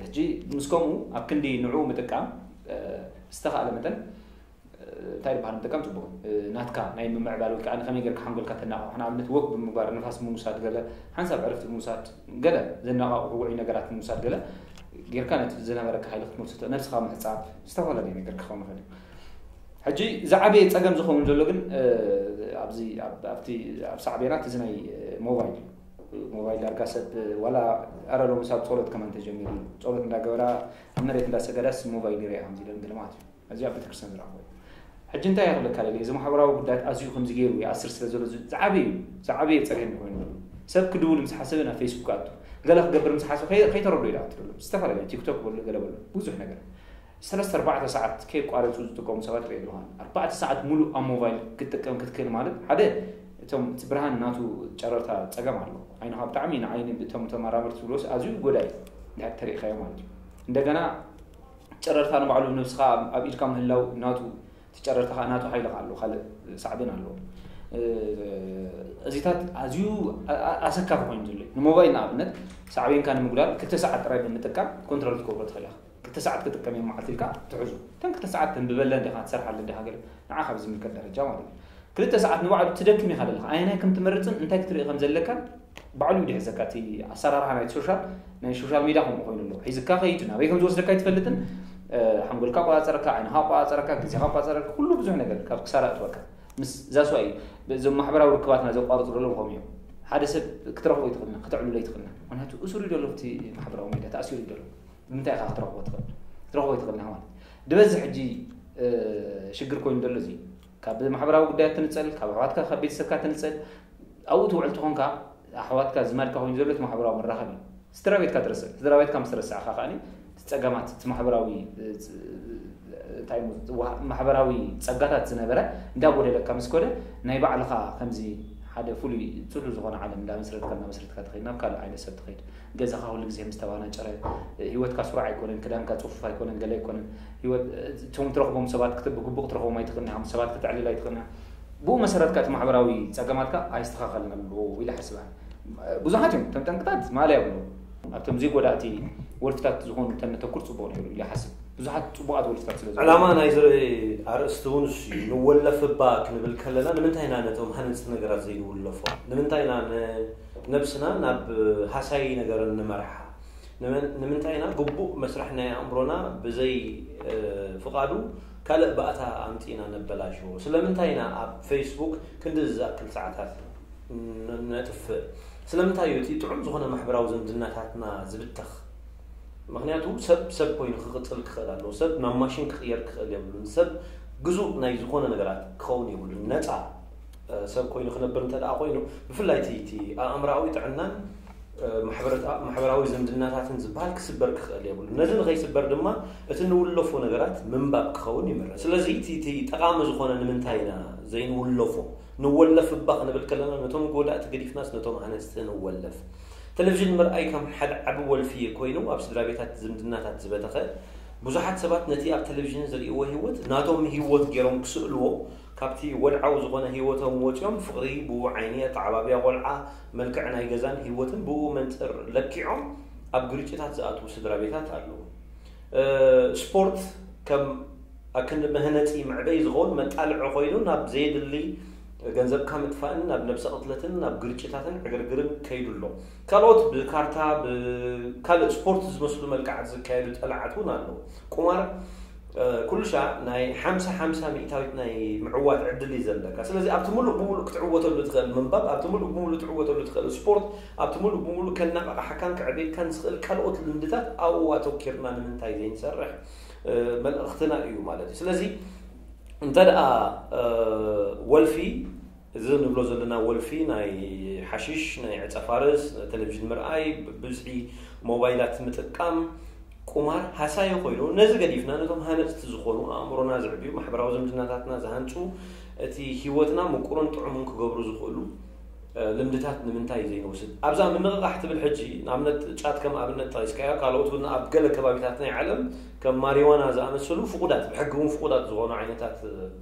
ሕጂ ምስ ከምኡ ኣብ ክንዲ ንዕኡ ምጥቃም ዝተኻእለ መጠን እንታይ ዝበሃል ምጥቃም ጽቡቕ። ናትካ ናይ ምምዕባል ወይ ከዓ ንኸመይ ጌርካ ሓንጎልካ ተናቕሖ፣ ንኣብነት ወክ ብምግባር፣ ንፋስ ብምውሳድ፣ ገለ ሓንሳብ ዕረፍቲ ብምውሳድ፣ ገለ ዘነቓቕሑ ውዑይ ነገራት ብምውሳድ፣ ገለ ጌርካ ነቲ ዝነበረካ ሓይሊ ክትመልሶ፣ ነብስኻ ምሕጻብ፣ ዝተፈላለየ ነገር ክኸውን ይኽእል እዩ። ሕጂ ዝዓበየ ጸገም ዝኸውን ዘሎ ግን ኣብዚ ኣብቲ ኣብ ሳዕቤናት እዚ ናይ ሞባይል ሞባይል ዳርጋ ሰብ ዋላ ኣረ ሎሚ ሳብ ጸሎት ከማን ተጀሚሩ ጸሎት እንዳገበራ ኣብ መሬት እንዳሰገዳስ ሞባይል ይረኣ ከምዚ ኢለን ገለ ማለት እዩ። እዚ ኣብ ቤተክርስትያን ዝረኣኹ። ሕጂ እንታይ ይኽለካ ደለ፣ እዚ ማሕበራዊ ጉዳያት ኣዝዩ ከምዚ ገይሩ ይኣስር ስለ ዘሎ ዝዓበዩ ዝዓበየ ጸርየን ኮይኑ ዘሎ ሰብ ክድውል ምስ ሓሰበ ናብ ፌስቡክ ኣቱ ገለ ክገብር ምስ ሓሰብ ከይተረዶ ኢዳ ኣትደሎ ዝተፈላለየ ቲክቶክ በሉ ገለ በሉ ብዙሕ ነገር ሰለስተ ኣርባዕተ ሰዓት ከየቋረጹ ዝጥቀሙ ሰባት ርኢ ኣለኹ። ኣርባዕተ ሰዓት ሙሉእ ኣብ ሞባይል ክትጥቀም ክትክእል ማለት ሓደ እቶም እቲ ብርሃን ናቱ ጨረርታ ጸገም ኣሎ። ዓይንኻ ብጣዕሚ ንዓይኒ እቶም ተመራመርቲ ዝብሎስ ኣዝዩ ጎዳኢ እንድሕር ተሪእኻዮ ማለት እዩ። እንደገና ጨረርታ ንባዕሉ ነብስኻ ኣብ ኢድካ ምህላው ናቱ እቲ ጨረርታ ከዓ ናቱ ሓይሊ ከዓ ኣለዎ፣ ካልእ ሳዕቤን ኣለዎ። እዚታት ኣዝዩ ኣሰካፊ ኮይኑ ዘሎ ንሞባይል ንኣብነት ሳዕቤንካ ንምጉዳል ክልተ ሰዓት ጥራይ ብምጥቃም ኮንትሮል ክትገብሮ ትኽእል ኢኻ። ክልተ ሰዓት ክጥቀም እየ መዓልቲ ኢልካ ትሕዙ። እተን ክልተ ሰዓት ተንብበለን ዲኻ ትሰርሓለን ዲኻ ገለ ንዓኻ ብዝምልከት ደረጃ ማለት እዩ። ክልተ ሰዓት ንባዕሉ ትደክም ኢኻ ዘለኻ። ኣየናይ ከም ትመርጽን እንታይ ክትርኢ ከም ዘለካን ባዕሉ እዩ ድሕዘካ። እቲ ኣሰራርሓ ናይ ሶሻል ናይ ሶሻል ሚድያ ከምኡ ኮይኑ ኣሎ። ሒዝካ ከይድ ናበይ ከም ዝወስደካ ኣይትፈልጥን። ሓንጎልካ ቆጻጸረካ፣ ዓይንኻ ቆጻጸረካ፣ ግዜኻ ቆጻጸረካ፣ ኩሉ ብዙሕ ነገር ካብ ክሳራ እትወካ። ምስ ዛስዋ እዩ እዞም ማሕበራዊ ርክባትና ዘቋርጹ ዘለዉ ከምኡ እዮም። ሓደ ሰብ ክትረኽቦ ይትኽእልና፣ ከተዕልሎ ይትኽእልና። ምክንያቱ እሱር እዩ ዘሎ ኣብቲ ማሕበራዊ ሚድያ ተኣሲሩ እዩ ዘሎ። ብምንታይ ኢኻ ክትረኽቦ ትኽእል? ክትረኽቦ ይትኽእልና ማለት ድበዚ ሕጂ ሽግር ኮይኑ ዘሎ እዚ ካብ ማሕበራዊ ጉዳያት ትንጸል፣ ካብ ኣሕዋትካ ካብ ቤተሰብካ ትንጸል። ኣብኡ ትውዕል ትኾንካ ኣሕዋትካ ዝማድካ ኮይኑ ዘሎ እቲ ማሕበራዊ መራኸቢ ስድራ ቤትካ ትረስዕ። ስድራ ቤትካ ምስ ረሳዕካ ከኣኒ እቲ ጸገማት እቲ ማሕበራዊ እንታይ ማሕበራዊ ጸጋታት ዝነበረ እንዳጎደለካ ምስ ኮደ ናይ ባዕልኻ ከምዚ ሓደ ፍሉይ ጽሉ ዝኾነ ዓለም እንዳመስረትካ እንዳመስረትካ ትኸይድ ናብ ካልእ ዓይነት ሰብ ትኸይድ። ገዛኻ ኩሉ ግዜ ምስ ተባናጨረ ህይወትካ ስሩዕ ኣይኮነን። ክዳንካ ጽፉፍ ኣይኮነን። ገለ ኣይኮነን። ህይወት እቶም ትረኽቦም ሰባት ብግቡእ ክትረኽቦም ኣይትኽእልን ኢኻ። ምስ ሰባት ክተዕልል ኣይትኽእልን ኢኻ። ብኡ መሰረት ከኣ እቲ ማሕበራዊ ጸገማትካ ኣይስተኻኸልን ኣሎ ኢለ ሓስብ። ብዙሓት እዮም እቶም ጠንቅታት ማእለያ የብሎም። ኣብቶም ዘይጎዳእቲ ወልፍታት ዝኾኑ ተነተኩር ጽቡቕ ነይሩ ኢለ ሓስብ። ብዙሓት ጽቡቓት ወልፍታት ስለ ዘለዉ። ዕላማ ናይዚ ኣርእስቲ እውን እሱ እዩ። ንወለፍ እባ ክንብል ከለና ንምንታይ ኢና ነቶም ሃነፅቲ ነገራት ዘይንውለፎ? ንምንታይ ኢና ነብስና ናብ ሃሳዪ ነገር እንመርሓ? ንምንታይ ኢና ግቡእ መስርሕ ናይ ኣእምሮና ብዘይ ፍቓዱ ካልእ ባእታ ኣምፂእና ነበላሽዎ? ስለምንታይ ኢና ኣብ ፌስቡክ ክንድዚ ዝኣክል ሰዓታት ነጥፍእ? ስለምንታይ እዩ እቲ ጥዑም ዝኾነ ማሕበራዊ ዝምድናታትና ዝብተኽ? ምኽንያቱ ሰብ ሰብ ኮይኑ ክቕፅል ክኽእል ኣለዎ። ሰብ ናብ ማሽን ክቕየር ክኽእል የብሉን። ሰብ ግዙእ ናይ ዝኾነ ነገራት ክኸውን የብሉን። ነፃ ሰብ ኮይኑ ክነብር እንተ ደኣ ኮይኑ ብፍላይ እቲ ኣእምራዊ ጥዕናን ማሕበራዊ ዝምድናታትን ዝበሃል ክስበር ክኽእል የብሉን። ነዚ ንኸይስበር ድማ እቲ ንውለፎ ነገራት ምንባብ ክኸውን ይምረፅ። ስለዚ እቲ ጠቓሚ ዝኾነ ንምንታይ ኢና ዘይንውለፎ? ንወለፍ እባ ክንብል ከለና ነቶም ጎዳእቲ ገዲፍናስ ነቶም ሃነፅቲ ንወለፍ። ቴሌቪዥን ምርኣይ ከም ሓደ ዓቢ ወልፊ ኮይኑ ኣብ ስድራ ቤታት ዝምድናታት ዝበተኸ ብዙሓት ሰባት ነቲ ኣብ ቴሌቪዥን ዝርእይዎ ህይወት ናቶም ህይወት ገይሮም ክስእልዎ ካብቲ ወድዓዊ ዝኾነ ህይወቶም ወፂኦም ፍቕሪ ብኡ ዓይኒ ኣተዓባብያ ቆልዓ መልክዕ ናይ ገዛን ህይወትን ብኡ መንፅር ለኪዖም ኣብ ግርጭታት ዝኣትዉ ስድራ ቤታት ኣለዉ። ስፖርት ከም ኣክንዲ መህነፂ መዕበይ ዝኸውን መጣልዒ ኮይኑ ናብ ዘየድሊ ገንዘብካ ምጥፋእን ናብ ነብሰ ቅትለትን ናብ ግርጭታትን ዕግርግርን ከይዱ ኣሎ። ካልኦት ብካርታ ብካልእ ስፖርት ዝመስሉ መልክዓት ዝካየዱ ጠላዓት እውን ኣለዉ። ቁማር ኩሉ ሻዕ ናይ ሓምሳ ሓምሳ ሚእታዊት ናይ ምዕዋት ዕድል እዩ ዘለካ። ስለዚ ኣብቲ ሙሉእ ብሙሉእ ክትዕወተሉ ትኽእል ምንባብ፣ ኣብቲ ሙሉእ ብሙሉእ ትዕወተሉ ትኽእል ስፖርት፣ ኣብቲ ሙሉእ ብሙሉእ ከነቓቕሓካን ከዕብየካን ዝኽእል ካልኦት ልምድታት ኣብኡ ኣተኪርና ንምንታይ ዘይንሰርሕ? መልእኽትና እዩ ማለት እዩ። ስለዚ እንተ ደኣ ወልፊ እዚ ንብሎ ዘለና ወልፊ ናይ ሓሽሽ፣ ናይ ዕጸ ፋርስ፣ ቴሌቪዥን ምርኣይ፣ ብብዝሒ ሞባይላት ምጥቃም፣ ቁማር፣ ሃሳዪ ኮይኑ ነዚ ገዲፍና ነቶም ሃነጽቲ ዝኾኑ ኣእምሮና ዝዕብዩ ማሕበራዊ ዝምድናታትና ዝሃንጹ እቲ ህይወትና ምቁርን ጥዑምን ክገብሩ ዝኽእሉ ልምድታት ንምንታይ ዘይንወስድ? ኣብዛ ምንቕቓሕ ትብል ሕጂ ንኣብነት ጫት ከም ኣብነት ጠቒስካዮ፣ ካልኦት እውን ኣብ ገለ ከባቢታት ናይ ዓለም ከም ማሪዋና ዝኣመሰሉ ፍቑዳት፣ ብሕጊ እውን ፍቑዳት ዝኾኑ ዓይነታት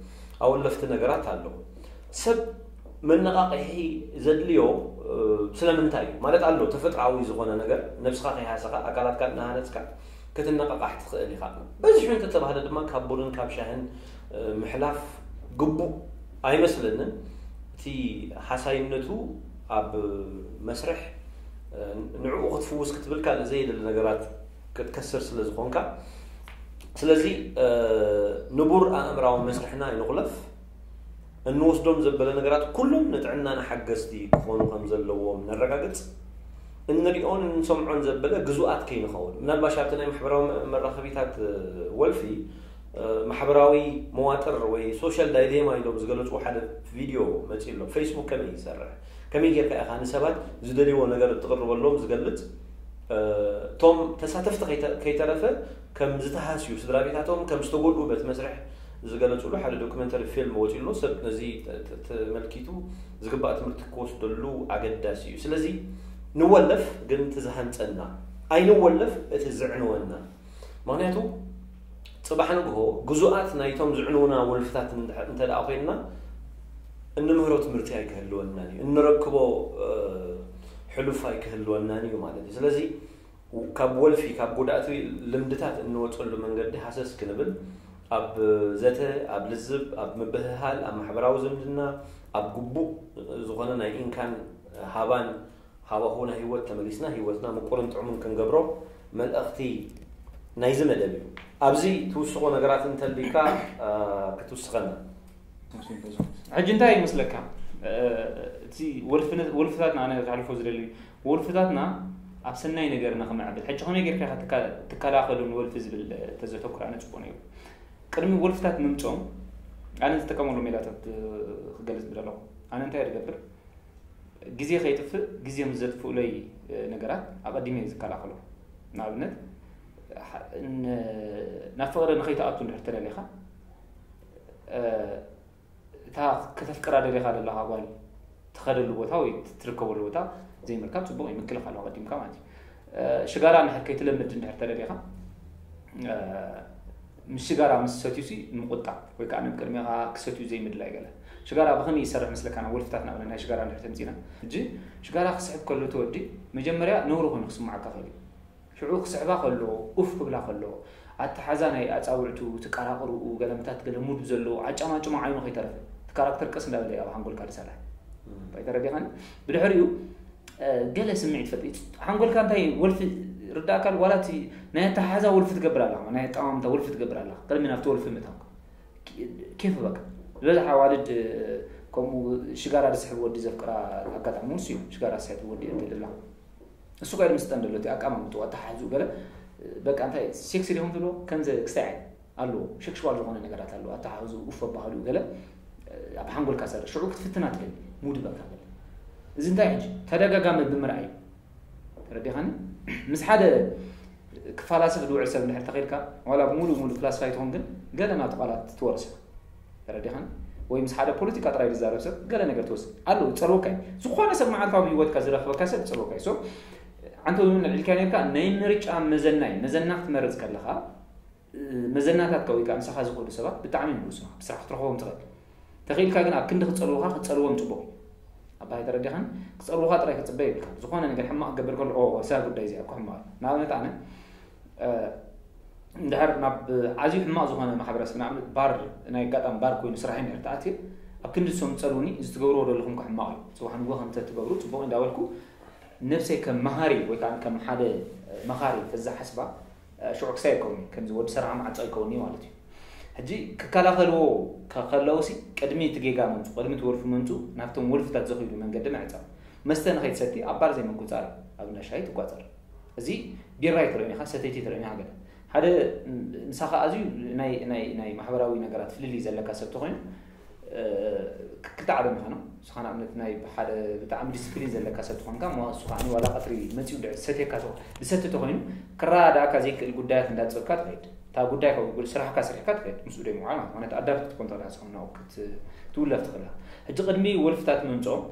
ኣወለፍቲ ነገራት ኣለዉ። ሰብ መነቓቕሒ ዘድልዮ ስለምንታይ እዩ ማለት ኣሎ። ተፈጥሮኣዊ ዝኾነ ነገር፣ ነብስኻ ከይሃሰኻ፣ ኣካላትካ እናሃነፅካ ክትነቓቓሕ ትኽእል ኢኻ። በዚሑ እንተተባህለ ድማ ካብ ቡንን ካብ ሻህን ምሕላፍ ግቡእ ኣይመስለንን። እቲ ሓሳይነቱ ኣብ መስርሕ ንዕኡ ክትፍውስ ክትብል ካልእ ዘየድሊ ነገራት ክትከስር ስለ ዝኾንካ፣ ስለዚ ንቡር ኣእምራዊ መስርሕና ይንቑለፍ። እንወስዶም ዘበለ ነገራት ኩሎም ንጥዕናና ሓገዝቲ ክኾኑ ከም ዘለዎም ነረጋግጽ። እንሪኦን እንሰምዖን ዘበለ ግዙኣት ከይንኸውን። ምናልባሽ ኣብቲ ናይ ማሕበራዊ መራኸቢታት ወልፊ ማሕበራዊ መዋጥር ወይ ሶሻል ዳይሌማ ኢሎም ዝገለጹ ሓደ ቪድዮ መጺኡ ኣሎ። ፌስቡክ ከመይ ይሰርሕ፣ ከመይ ጌርካ ኢኻ ንሰባት ዝደልይዎ ነገር እትቕርበሎም ዝገልጽ፣ እቶም ተሳተፍቲ ከይተረፈ ከም ዝተሃስዩ፣ ስድራ ቤታቶም ከም ዝተጎድኡ በቲ መስርሕ ዝገለጹሉ ሓደ ዶክመንተሪ ፊልም ወጺኡ ኣሎ። ሰብ ነዚ ተመልኪቱ ዝግባእ ትምህርቲ ክወስደሉ ኣገዳሲ እዩ። ስለዚ ንወለፍ ግን እቲ ዝሃንጸና፣ ኣይንወለፍ እቲ ዝዕንወና። ምኽንያቱ ጽባሕ ንግሆ ግዙኣት ናይቶም ዝዕንውና ወልፍታት እንተ ደኣ ኮይንና እንምህሮ ትምህርቲ ኣይክህልወናን እዩ፣ እንረክቦ ሕሉፍ ኣይክህልወናን እዩ ማለት እዩ። ስለዚ ካብ ወልፊ፣ ካብ ጎዳእቲ ልምድታት እንወፀሉ መንገዲ ሃሰስ ክንብል፣ ኣብ ዘተ፣ ኣብ ልዝብ፣ ኣብ ምብህሃል፣ ኣብ ማሕበራዊ ዝምድና፣ ኣብ ግቡእ ዝኾነ ናይ ኢንካን ሃባን ሃዋሁ ናይ ህይወት ተመሊስና ህይወትና ምቁርን ጥዑምን ክንገብሮ መልእኽቲ ናይዚ መደብ እዩ። ኣብዚ ትውስኾ ነገራት እንተልካ ክትውስኸና። ሕጂ እንታይ ይመስለካ? እቲ ወልፍታትና ኣነ ክሕልፎ ዝደሊ ወልፍታትና ኣብ ሰናይ ነገር ንክምዕብል ሕጂ ከመይ ጌርካ ትከላኸሉ ንወልፊ ዝብል ተዘተኩር ኣነ ፅቡቅ ነይሩ። ቅድሚ ወልፍታት ምምፅኦም ኣነ ዝጥቀመሉ ሜላታት ክገልፅ ዝደለኹ ኣነ እንታይ ዝገብር ግዜ ከይጥፍእ ግዜ ምስ ዘጥፍኡለይ ነገራት ኣቐዲመ እየ ዝከላኸሎ። ንኣብነት ናብ ፍቕሪ ንኸይትኣቱ እንድሕር ተደሊኻ እታ ከተፍቅራ ደሊኻ ዘለኻ ጓል ትኸደሉ ቦታ ወይ ትርከበሉ ቦታ ዘይምርካብ ፅቡቕ እዩ። ምክልኻል ኣቐዲምካ ማለት እዩ። ሽጋራ እንድሕር ከይትለምድ እንድሕር ተደሊኻ ምስ ሽጋራ ምስ ሰትዩሲ ንምቁጣዕ ወይ ከዓ ነብ ቅድሜኻ ክሰትዩ ዘይምድላይ ገለ ሽጋራ ብኸመይ ይሰርሕ መስለካ ናብ ወልፍታት ናብለ ናይ ሽጋራ እንድሕር ተምፂና እጂ ሽጋራ ክስሕብ ከሎ እቲ ወዲ መጀመርያ ነውሪ ኮይኑ ክስማዓካ ክእል እዩ። ሽዑ ክስሕባ ከሎ ኡፍ ክብላ ከሎ ኣተሓዛ ናይ ኣፃውዕቱ ትቀራቅርኡ ገለምታት ገለ ሙድ ዘለዎ ዓጫማጭማ ዓይኑ ከይተረፈ እቲ ካራክተር ቀስ እንዳበለ ኣብ ሓንጎልካ ዝሰርሕ ተረዲኻኒ ብድሕሪኡ ገለ ስምዒት ፈጥ ሓንጎልካ እንታይ ወልፊ ርዳእካ ዋላ እቲ ናይ ኣተሓሓዛ ወልፊ ትገብር ኣላ ናይ ኣጠማምታ ወልፊ ትገብር ኣላ ቅድሚ ናብቲ ወልፊ ምእታው ኬፍ በቃ ዝበዝሓ ኣዋልድ ከምኡ ሽጋራ ዝስሕብ ወዲ ዘፍቅራ ኣጋጣሚ ውስ እዩ ሽጋራ ዝስሕብ ወዲ እትልላ እሱ ጋር ምስጠን ደሎ እቲ ኣቃማምጡ ኣተሓሕዙ ገለ በቃ እንታይ ሴክሲ ዲኹም ትብሎ ከምዚ ክስታይ ዓይነት ኣለዎ ሽክሽዋል ዝኾነ ነገራት ኣለዎ ኣተሓሕዙ ኡፍ ኣባህሉ ገለ ኣብ ሓንጎልካ ሰር ሽዑ ክትፍትና ትደሊ ሙድ በካ ገለ እዚ እንታይ ሕጂ ተደጋጋሚ ብምርኣይ ተረዲኻኒ ምስ ሓደ ክፋላሰፍ ዝውዕል ሰብ እንድሕር ተኸይድካ ዋላ ሙሉ ሙሉ ክላስፋይ ትኾን ግን ገለ ናቱ ቃላት ትወርስ ተረዲኻኒ ወይ ምስ ሓደ ፖለቲካ ጥራይ ዝዛረብ ሰብ ገለ ነገር ትወስድ ኣለዉ ዝፀልወካ እዩ ዝኾነ ሰብ መዓልታዊ ህይወትካ ዝረኽበካ ሰብ ዝፀልወካ እዩ ኣንተ እውን ልዕልካ ነርካ ናይ ምርጫ መዘናይ መዘና ክትመርፅ ከለኻ መዘናታትካ ወይ ከዓ ምሳኻ ዝኸዱ ሰባት ብጣዕሚ ንጉስኻ ብስራሕ ክትረኽቦም ትኽእል ተኽኢልካ ግን ኣብ ክንዲ ክፀልውኻ ክፀልዎም ፅቡቅ እዩ ኣባይ ተረዲኻን ክፀልውኻ ጥራይ ክፅበ ይብልካ ዝኾነ ነገር ሕማቅ ክገብር ከሎ እዛ ጉዳይ እዚኣ እኮ ሕማቅ እዩ ንኣብነት ኣነ እንድሕር ናብ ኣዝዩ ሕማቅ ዝኾነ ማሕበረሰብ ንኣብነት ባር ናይ ኣጋጣሚ ባር ኮይኑ ስራሕ እንድሕር ተኣትየ ኣብ ክንዲ ዝሶም ዝፀልውኒ እዚ ትገብርዎ ዘለኹም እኮ ሕማቅ እዩ ፅባሕ ንግሆ ከምተ ትገብሩ ፅቡቅ እንዳበልኩ ነብሰይ ከም መሃሪ ወይ ከዓ ከም ሓደ መኻሪ ተዛሓስባ ሽዑ ክሳይ ይከውኒ ከምዚ ወዲ ሰራዓ ማዕፆ ይከውኒ ማለት እዩ ሕጂ ክከላኸልዎ ከለውሲ ቅድሚ እቲ ጌጋ መምፁ ቅድሚ እቲ ወልፊ መምፁ ናብቶም ወልፍታት ዘኽይዱ መንገዲ ምዕፃው መስተ ንኸይትሰቲ ኣብ ባር ዘይምቁፃር ኣብ እንዳ ሻሂ ትቋፀር እዚ ቢራ ይትርእኒ ኢኻ ሰተይቲ ትርእኒ ሃገር ሓደ ምሳኻ ኣዝዩ ናይ ማሕበራዊ ነገራት ፍልልይ ዘለካ ሰብ ተኾይኑ ክልተ ዓለም ምዃኖም ንስኻ ንኣብነት ናይ ሓደ ብጣዕሚ ዲስፕሊን ዘለካ ሰብ ትኾንካ እሞ ንሱ ከዓ ዋላ ቀትሪ መፂኡ ድሕር ዝሰትየካ ዝሰቲ ተኾይኑ ክረዳዳእካ ዘይክእል ጉዳያት እንዳፅብካ ትኸይድ እታ ጉዳይ ካብ ስራሕካ ስሪሕካ ትኸይድ ምስኡ ደይ ምውዓል ማለት ማለት ኣዳፕት ክትኮን ትኽእል ስኹም ናው ክትውለፍ ትኽእላ ሕጂ ቅድሚ ወልፍታት ምምፅኦም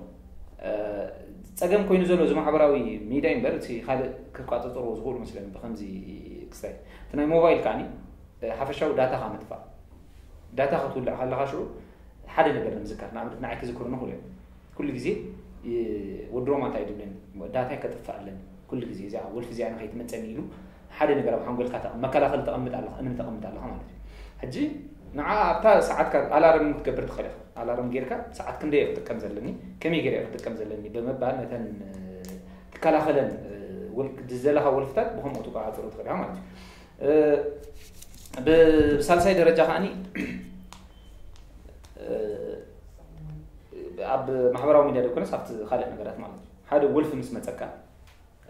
ጸገም ኮይኑ ዘሎ እዚ ማሕበራዊ ሚድያ እምበር እቲ ካልእ ክቋጸጸርዎ ዝኽእሉ መስለኒ። ብከምዚ ክስታይ እቲ ናይ ሞባይል ከዓኒ ሓፈሻዊ ዳታኻ ምጥፋእ፣ ዳታ ክትውልዕ ከለኻ ሽዑ ሓደ ነገር ንምዝካር ንኣብነት ንዓይ ክዝክሩ ንኽእሉ እዮም። ኩሉ ግዜ ወድሮማ እንታይ ድብለኒ ዳታይ ከጥፍእ ኣለኒ ኩሉ ግዜ እዚኣ ወልፊ እዚኣ ንኸይትመፀኒ ኢሉ ሓደ ነገር ኣብ ሓንጎልካ መከላኸሊ ተቐምጥ ኣለኻ እምኒ ተቐምጥ ኣለኻ ማለት እዩ። ሕጂ ንዓ ኣብታ ሰዓትካ ኣላርም ክትገብር ትኽእል ኢኻ። ኣላርም ጌርካ ሰዓት ክንደይ ክጥቀም ዘለኒ፣ ከመይ ገይረ ክጥቀም ዘለኒ ብምባል ነተን ትከላኸለን ዝደለኻ ወልፍታት ብከምኡ ትቆፃፀሩ ትኽእል ኢኻ ማለት እዩ። ብሳልሳይ ደረጃ ከዓኒ ኣብ ማሕበራዊ ሚድያ ደኮነስ ኣብቲ ካልእ ነገራት ማለት እዩ። ሓደ ወልፊ ምስ መፀካ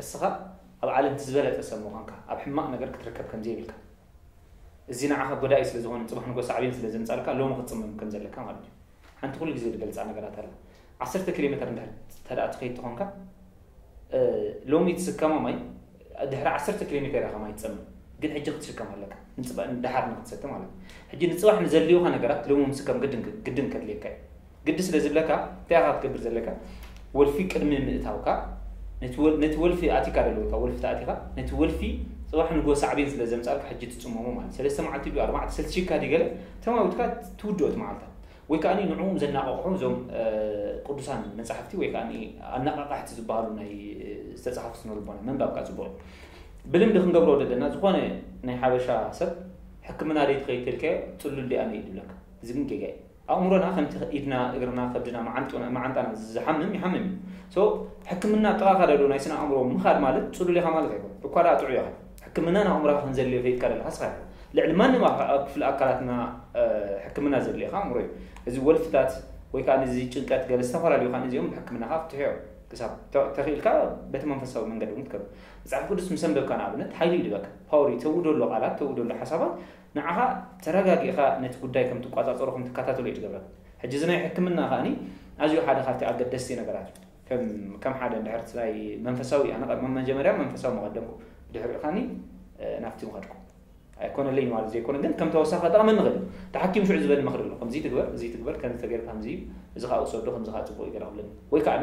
እስኻ ኣብ ዓለም እቲ ዝበለፀ ሰብ ምዃንካ ኣብ ሕማቕ ነገር ክትርከብ ከምዘይብልካ፣ እዚ ንዓኻ ጎዳኢ ስለ ዝኾነ ፅባሕ ንጎ ሳዕቤን ስለ ዘምፃልካ ሎሚ ክትፅመም ከም ዘለካ ማለት እዩ። ሓንቲ ኩሉ ግዜ ዝገልፃ ነገራት ኣለ። ዓሰርተ ኪሎ ሜትር እንድሕር ተደኣ ትኸይድ ተኾንካ ሎሚ ትስከማ ማይ ድሕሪ ዓሰርተ ኪሎ ሜትር ኢኻ ማይ ትፀምእ፣ ግን ሕጂ ክትስከም ኣለካ ንፅባሕ ንደሓር ንክትሰቲ ማለት እዩ። ሕጂ ንፅባሕ ንዘድልዩኻ ነገራት ሎሚ ምስከም ግድን ግድን ከድልየካ እዩ። ግዲ ስለ ዝብለካ እንታይ ኢኻ ክትገብር ዘለካ? ወልፊ ቅድሚ ምእታውካ ነቲ ወልፊ ኣቲካ ደለውካ ወልፊ ተኣቲካ ነቲ ወልፊ ፅባሕ ንጎ ሳዕቤን ስለ ዘምፃልካ ሕጂ ትፅመሞ ማለት ሰለስተ መዓልቲ ድዩ ኣርባዕተ ሰልችካ ድዩ ገለ ተማዊትካ ትውድኦ እቲ መዓልታ። ወይ ከዓ ንዕኦም ዘናቐቑሑ እዞም ቅዱሳን መፃሕፍቲ ወይ ከዓ ኣነቃቃሕቲ ዝበሃሉ ናይ ዝተፃሓፉ ስነልቦና መንባብካ ፅቡቅ እዩ። ብልምዲ ክንገብሮ ዘለና ዝኾነ ናይ ሓበሻ ሰብ ሕክምና ደይ ትኸይድ ተልካዮ ፅሉል ዲኣ ነይ ድብለካ። እዚ ግን ጌጋ እዩ። ኣእምሮና ከምቲ ኢድና እግርና ከብድና መዓንጣና ዝሓምም ይሓምም እዩ። ሕክምና ጥቓኻ ደሎ ናይ ስነ ኣእምሮ ምኻድ ማለት ፅሉል ኢኻ ማለት ኣይኮን እኳ ደኣ ጥዑ ኢኻ። ሕክምና ንኣእምሮኻ ከም ዘድልዮ ፈይጥካ ደለኻ ስኻ ኢኻ። ልዕሊ ማንም ኣብ ክፍሊ ኣካላትና ሕክምና ዘድልየኻ ኣእምሮ እዩ። እዚ ወልፍታት ወይ ከዓ እዚ ጭንቀት ገለ ዝተፈላለዩ ከዓ እዚኦም ብሕክምናኻ ክትሕዮ ክሳብ ተኽኢልካ በቲ መንፈሳዊ መንገዲ እውን ትከብ መፅሓፍ ቅዱስ ምስ ኣንበብካ ንኣብነት ሓይሊ ይድበካ ፓወር እዩ ተውዶ ኣሎ ቃላት ተውዶ ኣሎ ሓሳባት ንዓኻ ተረጋጊእኻ ነቲ ጉዳይ ከም ትቋፃፀሮ ከም ትከታተሎ እዩ ትገብረካ። ሕጂ እዚ ናይ ሕክምና ከዓኒ ኣዝዩ ሓደ ካብቲ ኣገደስቲ ነገራት እዩ። ከም ሓደ እንድሕር ናይ መንፈሳዊ ኣነ መጀመርያ መንፈሳዊ መቐደምኩ ብድሕሪኡ ከዓኒ ናብቲ ምኸድኩ ኣይኮነለይ ማለት ዘይኮነ ግን ከም ተወሳኺ ጠቕመኒ ኽእል ተሓኪም ሽዑ ዝበል ምኽሪ ኣሎ ከምዚ ትግበር እዚ ትግበር ከምዚ ተገይሩ ከምዚ እዩ እዚ ከዓ ውሰዶ ከምዚ ከዓ ፅቡቅ ይገራ ክብለኒ ወይ ከዓ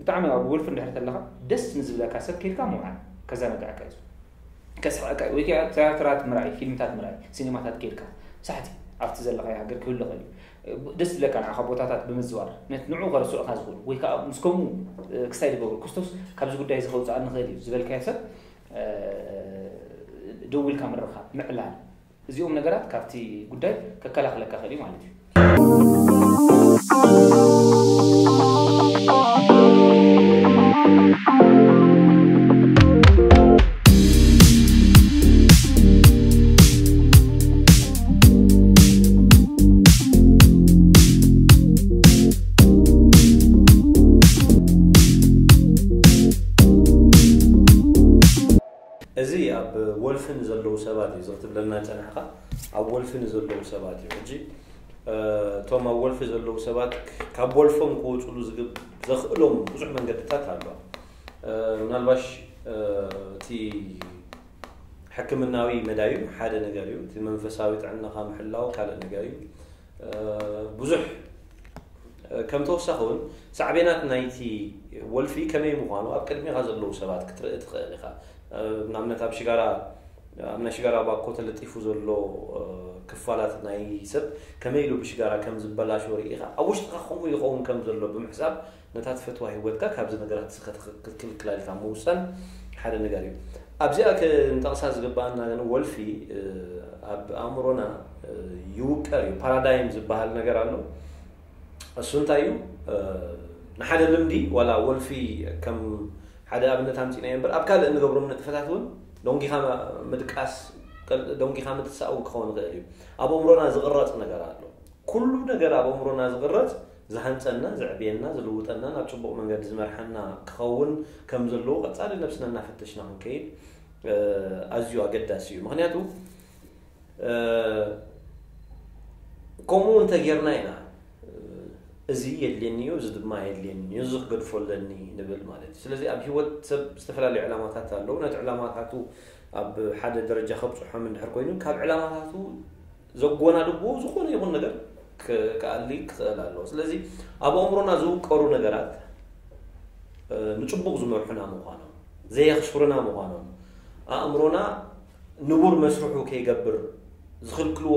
ብጣዕሚ ኣብ ወልፊ እንድሕር ተለካ ደስ ንዝብለካ ሰብ ከይድካ ምውዓል ከዘናግዐካ እዩ። ከስሕቀካ እዩ ወይ ከዓ ትያትራት ምርኣይ ፊልምታት ምርኣይ ሲኒማታት ከይድካ ሳሕቲ ኣብቲ ዘለካ ሃገር ክህሉ ክእል እዩ። ደስ ዝብለካ ንዓኻ ቦታታት ብምዝዋር ነቲ ንዑ ከረስዑካ ዝኽእሉ ወይ ከዓ ምስ ከምኡ ክስታይ ዝገብሩ ክርስቶስ ካብዚ ጉዳይ እዚ ከውፅኣኒ ክእል እዩ ዝበልካዮ ሰብ ደው ኢልካ ምርኻብ ምዕላል እዚኦም ነገራት ካብቲ ጉዳይ ከከላኽለካ ክእል እዩ ማለት እዩ። እዚ ኣብ ወልፊ ንዘለዉ ሰባት እዩ እዚ ክትብለና ዝፀናሕካ ኣብ ወልፊ ንዘለዉ ሰባት እዩ ሕጂ እቶም ኣብ ወልፊ ዘለዉ ሰባት ካብ ወልፎም ክወፅሉ ዘኽእሎም ብዙሕ መንገድታት ኣሎ። ምናልባሽ እቲ ሕክምናዊ መዳዩ ሓደ ነገር እዩ እቲ መንፈሳዊ ጥዕናኻ ምሕላው ካልእ ነገር እዩ። ብዙሕ ከም ተወሳኺ እውን ሳዕቤናት ናይቲ ወልፊ ከመይ ምዃኑ ኣብ ቅድሚኻ ዘለዉ ሰባት ክትርኢ ትኽእል ኢኻ። ንኣብነት ኣብ ሽጋራ ኣብ ናይ ሽጋራ ባኮ ተለጢፉ ዘሎ ክፋላት ናይ ሰብ ከመይ ኢሉ ብሽጋራ ከም ዝበላሾ ርኢኻ ኣብ ውሽጥኻ ከምኡ ይኸውን ከም ዘሎ ብምሕሳብ ነታ ትፈትዋ ህይወትካ ካብዚ ነገራት ክትክልክላልካ ምውሳን ሓደ ነገር እዩ። ኣብዚኣ ክንጠቕሳ ዝግባኣና ግን ወልፊ ኣብ ኣእምሮና ይውቀር እዩ። ፓራዳይም ዝበሃል ነገር ኣሎ። እሱ እንታይ እዩ? ንሓደ ልምዲ ዋላ ወልፊ ከም ሓደ ኣብነት ኣምፂናዮ እምበር ኣብ ካልእ እንገብሮም ንጥፈታት እውን ደንጊኻ ምድቃስ ደንጊኻ ምትሳእ እውን ክኸውን ይኽእል እዩ። ኣብ ኣእምሮና ዝቕረፅ ነገር ኣሎ። ኩሉ ነገር ኣብ ኣእምሮና ዝቕረፅ ዝሃንፀና ዘዕብየና ዝልውጠና ናብ ፅቡቕ መንገዲ ዝመርሓና ክኸውን ከም ዘለዎ ቀፃሊ ነብስና እናፈተሽና ክንከይድ ኣዝዩ ኣገዳሲ እዩ። ምክንያቱ ከምኡ እንተጌርና ኢና እዚ የድልየኒ እዩ እዚ ድማ የድልየኒ እዩ እዚ ክገድፎ ኣለኒ ንብል ማለት እዩ። ስለዚ ኣብ ሂወት ሰብ ዝተፈላለዩ ዕላማታት ኣለዉ። ነቲ ዕላማታቱ ኣብ ሓደ ደረጃ ከብፅሖም እንድሕር ኮይኑ ካብ ዕላማታቱ ዘጎናድብዎ ዝኾነ ይኹን ነገር ክኣሊ ክኽእል ኣለዎ። ስለዚ ኣብ ኣእምሮና ዝውቀሩ ነገራት ንፅቡቕ ዝመርሑና ምዃኖም፣ ዘየኽስሩና ምዃኖም፣ ኣእምሮና ንቡር መስርሑ ከይገብር ዝኽልክልዎ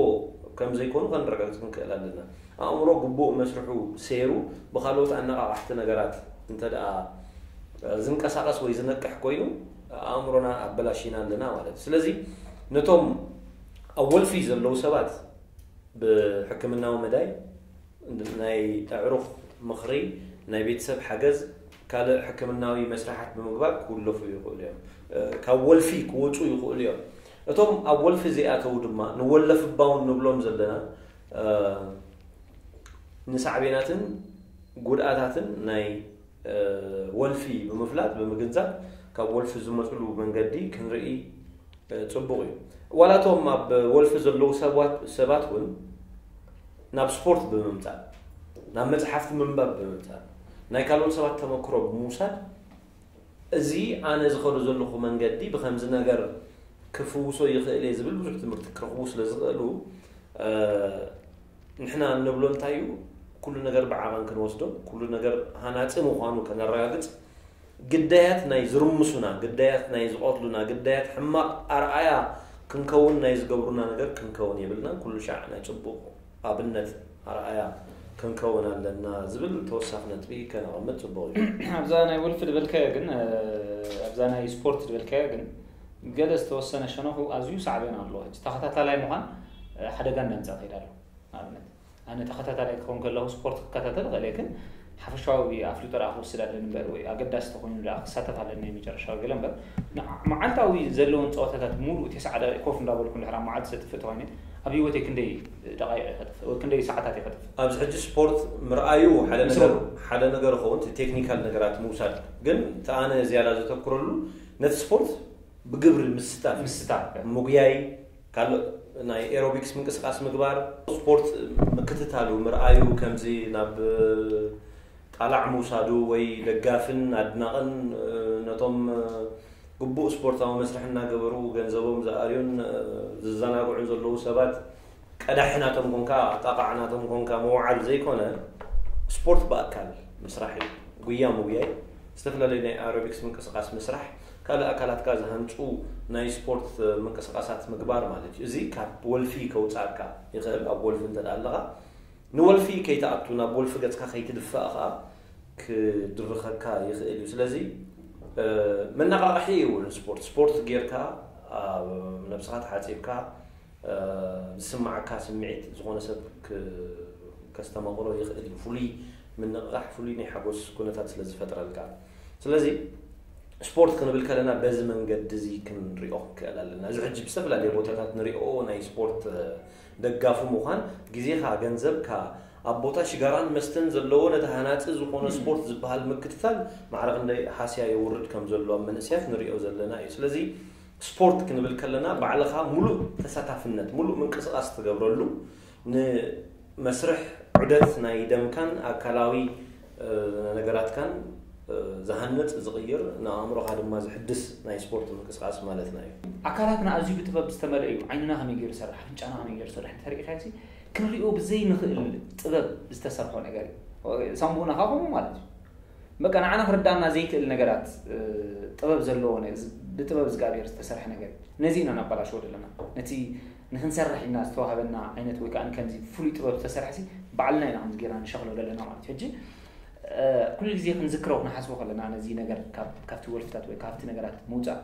ከም ዘይኮኑ ከነረጋግፅ ክንክእል ኣለና። ኣእምሮ ግቡእ መስርሑ ሰይሩ ብካልኦት ኣነቓቓሕቲ ነገራት እንተ ደኣ ዝንቀሳቐስ ወይ ዝነቅሕ ኮይኑ ኣእምሮና ኣበላሽና ኣለና ማለት እዩ። ስለዚ ነቶም ኣብ ወልፊ ዘለዉ ሰባት ብሕክምናዊ መዳይ ናይ ኣዕሩኽ ምኽሪ፣ ናይ ቤተሰብ ሓገዝ፣ ካልእ ሕክምናዊ መስርሓት ብምግባር ክውለፉ ይኽእሉ እዮም። ካብ ወልፊ ክወፁ ይኽእሉ እዮም። እቶም ኣብ ወልፊ ዘይኣተዉ ድማ ንወለፍባውን ንብሎም ዘለና ንሳዕቤናትን ጉድኣታትን ናይ ወልፊ ብምፍላጥ ብምግንዛብ ካብ ወልፊ ዝመፅሉ መንገዲ ክንርኢ ፅቡቕ እዩ። ዋላቶም ኣብ ወልፊ ዘለዉ ሰባት እውን ናብ ስፖርት ብምምፃእ፣ ናብ መፅሓፍቲ ምንባብ ብምምፃእ፣ ናይ ካልኦት ሰባት ተመክሮ ብምውሳድ እዚ ኣነ ዝኸዶ ዘለኹ መንገዲ ብከምዚ ነገር ክፍውሶ ይኽእል እየ ዝብል ብዙሕ ትምህርቲ ክረኽቡ ስለ ዝኽእሉ ንሕና እንብሎ እንታይ እዩ? ኩሉ ነገር ብዓቐን ክንወስዶ፣ ኩሉ ነገር ሃናፂ ምዃኑ ከነረጋግፅ፣ ግዳያት ናይ ዝርምሱና፣ ግዳያት ናይ ዝቐትሉና፣ ግዳያት ሕማቕ ኣርኣያ ክንከውን ናይ ዝገብሩና ነገር ክንከውን የብልናን። ኩሉ ሻዕ ናይ ፅቡቕ ኣብነት ኣርኣያ ክንከውን ኣለና ዝብል ተወሳኺ ነጥቢ ከነቐምጥ ፅቡቕ እዩ። ኣብዛ ናይ ወልፊ ዝበልካዮ ግን ኣብዛ ናይ ስፖርት ዝበልካዮ ግን ገለ ዝተወሰነ ሸነኹ ኣዝዩ ሳዕቤን ኣለዎ። ሕጂ ተኸታታላይ ምዃን ሓደጋ እንዳምፃእ ከይድ ኣሎ። ንኣብነት ኣነ ተኸታታላይ ክኸውን ከለኹ ስፖርት ክከታተል እኽእል እየ፣ ግን ሓፈሻዊ ኣፍልጦ ደኣ ክወስድ ኣለኒ እምበር ወይ ኣገዳሲ ተኾይኑ ደኣ ክሳተፍ ኣለኒ መጨረሻዊ ገለ እምበር መዓልታዊ ዘለውን ፀወታታት ሙሉእ ተስዓ ደቂቕ ኮፍ እንዳበልኩ እንድሕር ኣብ መዓልቲ ዘጥፍእ ተኾይነ ኣብ ህይወተይ ክንደይ ደቃይቕ እየ ከጥፍእ ወይ ክንደይ ሰዓታት እየ ከጥፍእ? ኣብዚ ሕጂ ስፖርት ምርኣዩ ሓደ ነገር ይኸውን፣ እቲ ቴክኒካል ነገራት ምውሳድ ግን እቲ ኣነ ዝያዳ ዘተኩረሉ ነቲ ስፖርት ብግብሪ ምስታፍ ምስታፍ ምጉያይ፣ ካልእ ናይ ኤሮቢክስ ምንቅስቃስ ምግባር፣ ስፖርት ምክትታሉ ምርኣዩ፣ ከምዚ ናብ ጣላዕ ምውሳዱ ወይ ደጋፍን ኣድናቕን ነቶም ግቡእ ስፖርታዊ መስርሕ እናገበሩ ገንዘቦም ዝኣርዩን ዝዘናግዑን ዘለዉ ሰባት ቀዳሒ ናቶም ኮንካ ጣቃዕ ናቶም ኮንካ ምውዓል ዘይኮነ ስፖርት ብኣካል ምስራሕ እዩ። ጉያ ምጉያይ፣ ዝተፈላለዩ ናይ ኣሮቢክስ ምንቅስቃስ ምስራሕ፣ ካልእ ኣካላትካ ዝሃንፁ ናይ ስፖርት ምንቅስቃሳት ምግባር ማለት እዩ። እዚ ካብ ወልፊ ከውፃእካ ይኽእል። ኣብ ወልፊ እንተ ኣለኻ ንወልፊ ከይትኣቱ ናብ ወልፊ ገፅካ ከይትድፋእ ከዓ ክድርኸካ ይኽእል እዩ። ስለዚ መነቃቕሒ እውን ስፖርት ስፖርት ጌርካ ነብስኻ ተሓፂብካ ዝስማዓካ ስምዒት ዝኾነ ሰብ ከስተማቕሮ ይኽእል እዩ። ፍሉይ ምንቕቓሕ ፍሉይ ናይ ሓጎስ ኩነታት ስለ ዝፈጥረልካ። ስለዚ ስፖርት ክንብል ከለና በዚ መንገዲ እዚ ክንሪኦ ክንክእል ኣለና። እዚ ሕጂ ብዝተፈላለየ ቦታታት ንሪኦ ናይ ስፖርት ደጋፊ ምዃን ግዜኻ፣ ገንዘብካ ኣብ ቦታ ሽጋራን መስተን ዘለዎ ነቲ ሃናፂ ዝኾነ ስፖርት ዝበሃል ምክትታል ማዕረ ክንደይ ሃስያ የውርድ ከም ዘሎ ኣብ መንእሰያት ንሪኦ ዘለና እዩ። ስለዚ ስፖርት ክንብል ከለና ባዕልኻ ሙሉእ ተሳታፍነት፣ ሙሉእ ምንቅስቃስ ትገብረሉ፣ ንመስርሕ ዑደት ናይ ደምካን ኣካላዊ ነገራትካን ዝሃንፅ፣ ዝቕይር፣ ንኣእምሮኻ ድማ ዝሕድስ ናይ ስፖርት ምንቅስቃስ ማለትና እዩ። ኣካላትና ኣዝዩ ብጥበብ ዝተመልአ እዩ። ዓይንና ከመይ ገይሩ ይሰርሕ፣ ኣፍንጫና ከመይ ገይሩ ይሰርሕ እንተሪእኻዮ ክንሪኦ ብዘይንኽእል ጥበብ ዝተሰርሖ ነገር እዩ። ሳንቡእና ከዓ ከምኡ ማለት እዩ። በቃ ንዓና ክርዳእና ዘይክእል ነገራት ጥበብ ዘለዎ ብጥበብ እግዚኣብሔር ዝተሰርሐ ነገር እዩ። ነዚ ኢና ናባላሽዎ ዘለና። ነቲ ንክንሰርሕ ኢልና ዝተዋህበና ዓይነት ወይ ከዓ ከምዚ ፍሉይ ጥበብ ዝተሰርሐ ሲ ባዕልና ኢና ከምዚ ጌርና ንሸኽሎ ዘለና ማለት እዩ። ሕጂ ኩሉ ግዜ ክንዝክሮ ክንሓስቦ ከለና ነዚ ነገር ካብቲ ወልፍታት ወይ ካብቲ ነገራት ምውፃእ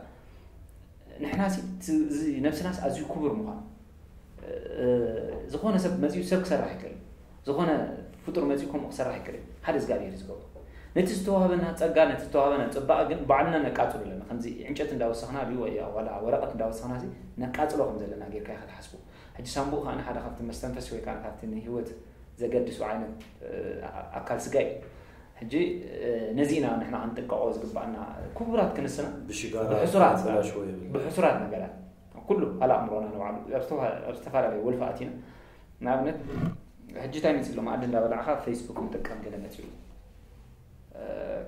ንሕና ነብስናስ ኣዝዩ ክቡር ምዃኑ ዝኾነ ሰብ መፅኡ ሰብ ክሰርሕ ይክእል፣ ዝኾነ ፍጡር መፅኡ ከምኡ ክሰርሕ ይክእል። ሓደ እግዚኣብሔር ዝገብሮ ነቲ ዝተዋህበና ፀጋ ነቲ ዝተዋህበና ፅባቐ ግን ባዕልና ነቃፅሎ ኣለና። ከምዚ ዕንጨት እንዳወሰኽና ድዩ ወይ ዋላ ወረቐት እንዳወሰኽና ነቃፅሎ ከም ዘለና ጌርካ ኢኻ ትሓስቡ። ሕጂ ሳንቡእ ከዓ ሓደ ካብቲ መስተንፈሲ ወይ ከዓ ካብቲ ንህይወት ዘገድሱ ዓይነት ኣካል ስጋ እዩ። ሕጂ ነዚ ኢና ንሕና ክንጥቀቆ ዝግባኣና። ክቡራት ክንስና ብሽጋራ ብሕሱራት ተበላሽዎ የብልና። ብሕሱራት ነገራት ኩሉ ካልእ ኣእምሮና ንባዕሉ ኣብ ዝተፈላለዩ ወልፊ ኣቲና ንኣብነት ሕጂ እንታይ መፂ ኣሎ መኣዲ እንዳበላዕካ ፌስቡክ ንጥቀም ገለ መፂ ኣሎ።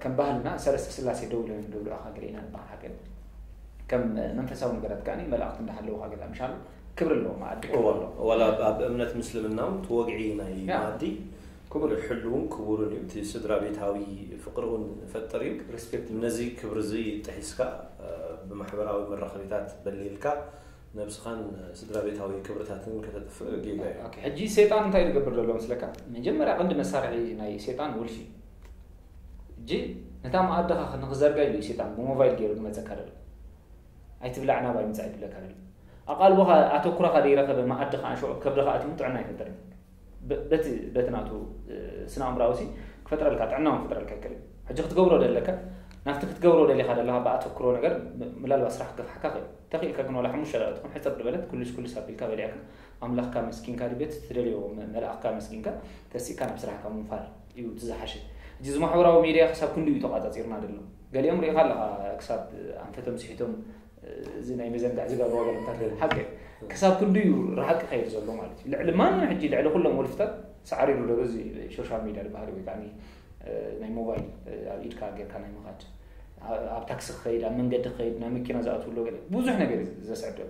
ከም ባህልና ሰለስተ ስላሴ ደው ኢሎም እዮም ደብልዑኻ ገለ ኢና ንበሃል ሓቂ። ከም መንፈሳዊ ነገራት ከዓ መላእክቲ እንዳሃለውኻ ገለ ምሻሉ ክብሪ ኣለዎ መኣዲ። ዋላ ኣብ እምነት ምስልምና እውን እቲ ወግዒ ናይ ያ። መኣዲ ክቡር። ሕሉውን ክቡርን እዩ። እቲ ስድራ ቤታዊ ፍቅሪ እውን ፈጥር እዩ። ሪስፔክት። ነዚ ክብሪ እዚ ጥሒስካ ብማሕበራዊ መራኸቢታት በሊልካ ነብስኻን ስድራ ቤታዊ ክብርታትን ከተጥፍእ ጌጋ እዩ። ሕጂ ሰይጣን እንታይ ዝገብር ዘሎ መስለካ? መጀመርያ ቀንዲ መሳርሒ ናይ ሰይጣን ወልፊ። ሕጂ ነታ መኣድኻ ንክዘርጋ ኢሉ ሰይጣን ብሞባይል ገይሩ ዝመፀካ ዘሎ። ኣይትብላዕ ናባይ ምፃእ ይብለካ ዘሎ። ኣቓልቦኻ ኣተኩራኻ ዘይረኸበ መኣድኻ ኣንሽዑ ከብድኻ ኣትዩ ጥዕና ኣይፈጥርን። በቲ በቲ ናቱ ስነ ኣእምራዊ ሲ ክፈጥረልካ ጥዕናውን ክፈጥረልካ ይክእል። ሕጂ ክትገብሮ ደለካ ናብቲ ክትገብሮ ደሊኻ ደለኻ ብኣተኩሮ ነገር ምላልባት ስራሕ ክገፍሓካ ክእል። ተኽኢልካ ግን ዋላ ሓሙሽተ ደቂቕ ትኹን ሕፅር ዝበለት ኩልስ ኩልስ ኣቢልካ በሊዕካ ኣምላኽካ መስኪንካ ድቤት ትደልዮ መልኣኽካ መስኪንካ ተሲእካ ናብ ስራሕካ ምንፋር እዩ እቲ ዝሓሸ። እዚ ማሕበራዊ ሚድያ ክሳብ ክንዲ እዩ ተቋፃፂርና ደሎ። ገሊኦም ሪኢኻ ኣለኻ ክሳብ ኣንፈቶም ስሒቶም እዚ ናይ መዘንግዕ ዝገብርዎ ገለምታት ሓቂ ክሳብ ክንዲ እዩ ርሓቂ ከይድ ዘሎ ማለት እዩ። ልዕሊ ማንም ሕጂ ልዕሊ ኩሎም ወልፍታት ሳዕሪሩ ደሎ እዚ ሶሻል ሚድያ ዝበሃል ወይ ከዓ ናይ ሞባይል ኣብ ኢድካ ጌርካ ናይ ምኻድ ኣብ ታክሲ ክኸይድ ኣብ መንገዲ ክኸይድ ናብ መኪና ዝኣትውሎ ገለ ብዙሕ ነገር እዩ ዘስዕብ ዘሎ።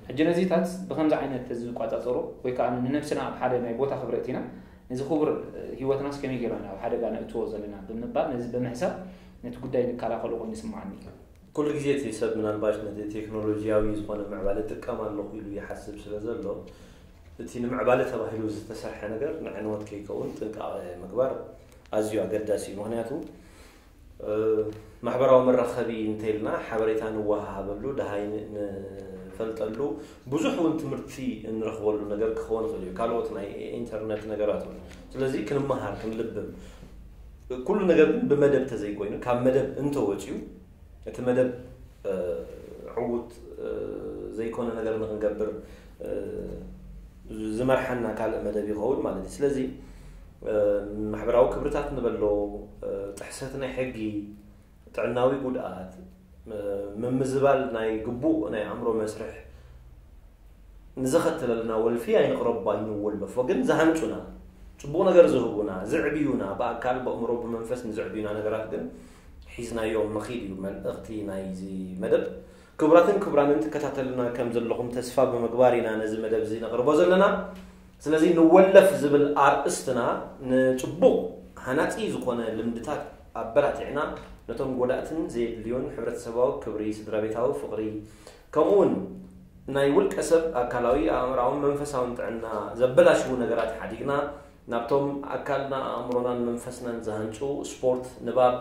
ሕጂ ነዚታት ብከምዚ ዓይነት ዝቋፃፀሮ ወይ ከዓ ንነብስና ኣብ ሓደ ናይ ቦታ ክብረእት ኢና ነዚ ክቡር ህይወትናስ ከመይ ገይርና ናብ ሓደጋ ነእትዎ ዘለና ብምባል ነዚ ብምሕሳብ ነቲ ጉዳይ ንከላኸሎ ኮይኑ ይስምዓኒ። ኩሉ ግዜ እቲ ሰብ ምናልባሽ ነቲ ቴክኖሎጂያዊ ዝኾነ ምዕባለ ጥቀም ኣለኹ ኢሉ ይሓስብ ስለ ዘሎ እቲ ንምዕባለ ተባሂሉ ዝተሰርሐ ነገር ንዕንወት ከይከውን ጥንቃቐ ምግባር ኣዝዩ ኣገዳሲ እዩ። ምክንያቱ ማሕበራዊ መራኸቢ እንተይልና ሓበሬታ ንወሃሃበሉ ደሃይ ንፈልጠሉ ብዙሕ እውን ትምህርቲ እንረኽበሉ ነገር ክኸውን ይኽእል እዩ። ካልኦት ናይ ኢንተርነት ነገራት እውን ስለዚ ክንመሃር ክንልብም ኩሉ ነገር ግን ብመደብ ተዘይኮይኑ ካብ መደብ እንተወፅዩ እቲ መደብ ዕዉት ዘይኮነ ነገር ንክንገብር ዝመርሓና ካልእ መደብ ይኸውን ማለት እዩ። ስለዚ ማሕበራዊ ክብርታት ንበሎ ጥሕሰት ናይ ሕጊ ጥዕናዊ ጉድኣት ምምዝባል ናይ ግቡእ ናይ ኣእምሮ መስርሕ ንዘኸተለልና ወልፊ ኣይንቕረቦ ኣይንወለፎ ግን ዝሃንጩና ፅቡቕ ነገር ዝህቡና ዝዕብዩና ብኣካል ብእምሮ ብመንፈስ ንዝዕብዩና ነገራት ግን ሒዝናዮም ምኺድ እዩ መልእኽቲ ናይዚ መደብ። ክቡራትን ክቡራንን ትከታተሉና ከም ዘለኹም ተስፋ ብምግባር ኢና ነዚ መደብ እዚ ነቕርቦ ዘለና። ስለዚ ንወለፍ ዝብል ኣርእስትና ንፅቡቕ ሃናፂ ዝኾነ ልምድታት ኣበራቲዕና ነቶም ጎዳእትን ዘየድልዩን ሕብረተሰባዊ ክብሪ፣ ስድራቤታዊ ፍቕሪ ከምኡ እውን ናይ ውልቀ ሰብ ኣካላዊ፣ ኣእምራውን መንፈሳውን ጥዕና ዘበላሽዉ ነገራት ሓዲግና ናብቶም ኣካልና፣ ኣእምሮናን መንፈስናን ዝሃንፁ ስፖርት፣ ንባብ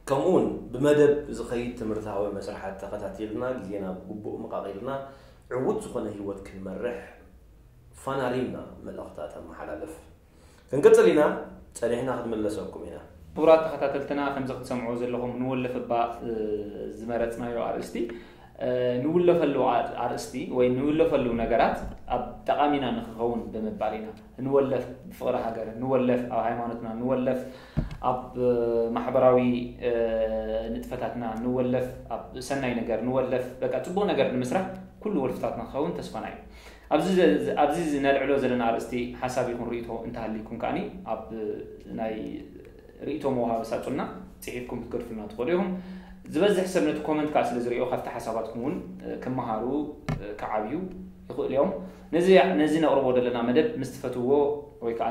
ከምኡ እውን ብመደብ ዝኸይድ ትምህርታዊ መስርሓት ተኸታቲልና ግዜና ብግቡእ መቓቒልና ዕዉት ዝኾነ ህይወት ክንመርሕ ፋናሪምና መልእኽታት ኣመሓላልፍ። ክንቅፅል ኢና፣ ፀኒሕና ክትምለሰኩም ኢና። ክቡራት ተኸታተልትና ከምዚ ክትሰምዑ ዘለኹም ንወለፍ እባ ዝመረፅናዮ ኣርእስቲ ንውለፈሉ ኣርእስቲ ወይ ንውለፈሉ ነገራት ኣብ ጠቓሚና ንክኸውን ብምባል ኢና ንወለፍ ብፍቕሪ ሃገር ንወለፍ ኣብ ሃይማኖትና ንወለፍ ኣብ ማሕበራዊ ንጥፈታትና ንወለፍ ኣብ ሰናይ ነገር ንወለፍ በቃ ፅቡቕ ነገር ንምስራሕ ኩሉ ወልፍታትና ክኸውን ተስፋና እዩ። ኣብዚ ነልዕሎ ዘለና ኣርእስቲ ሓሳብ ይኹን ርእቶ እንተሃሊኩም ከዓኒ ኣብ ናይ ርእቶ መውሃቢ ሳጹንና ጽሒፍኩም ክትገድፉልና ትኽእሉ ኢኹም። ዝበዝሕ ሰብ ነቲ ኮመንት ከዓ ስለ ዝርእዮ ካብቲ ሓሳባትኩም እውን ክመሃሩ ክዓብዩ ይኽእሉ እዮም። ነዚ ነዚ ነቕርቦ ዘለና መደብ ምስ ትፈትውዎ ወይ ከዓ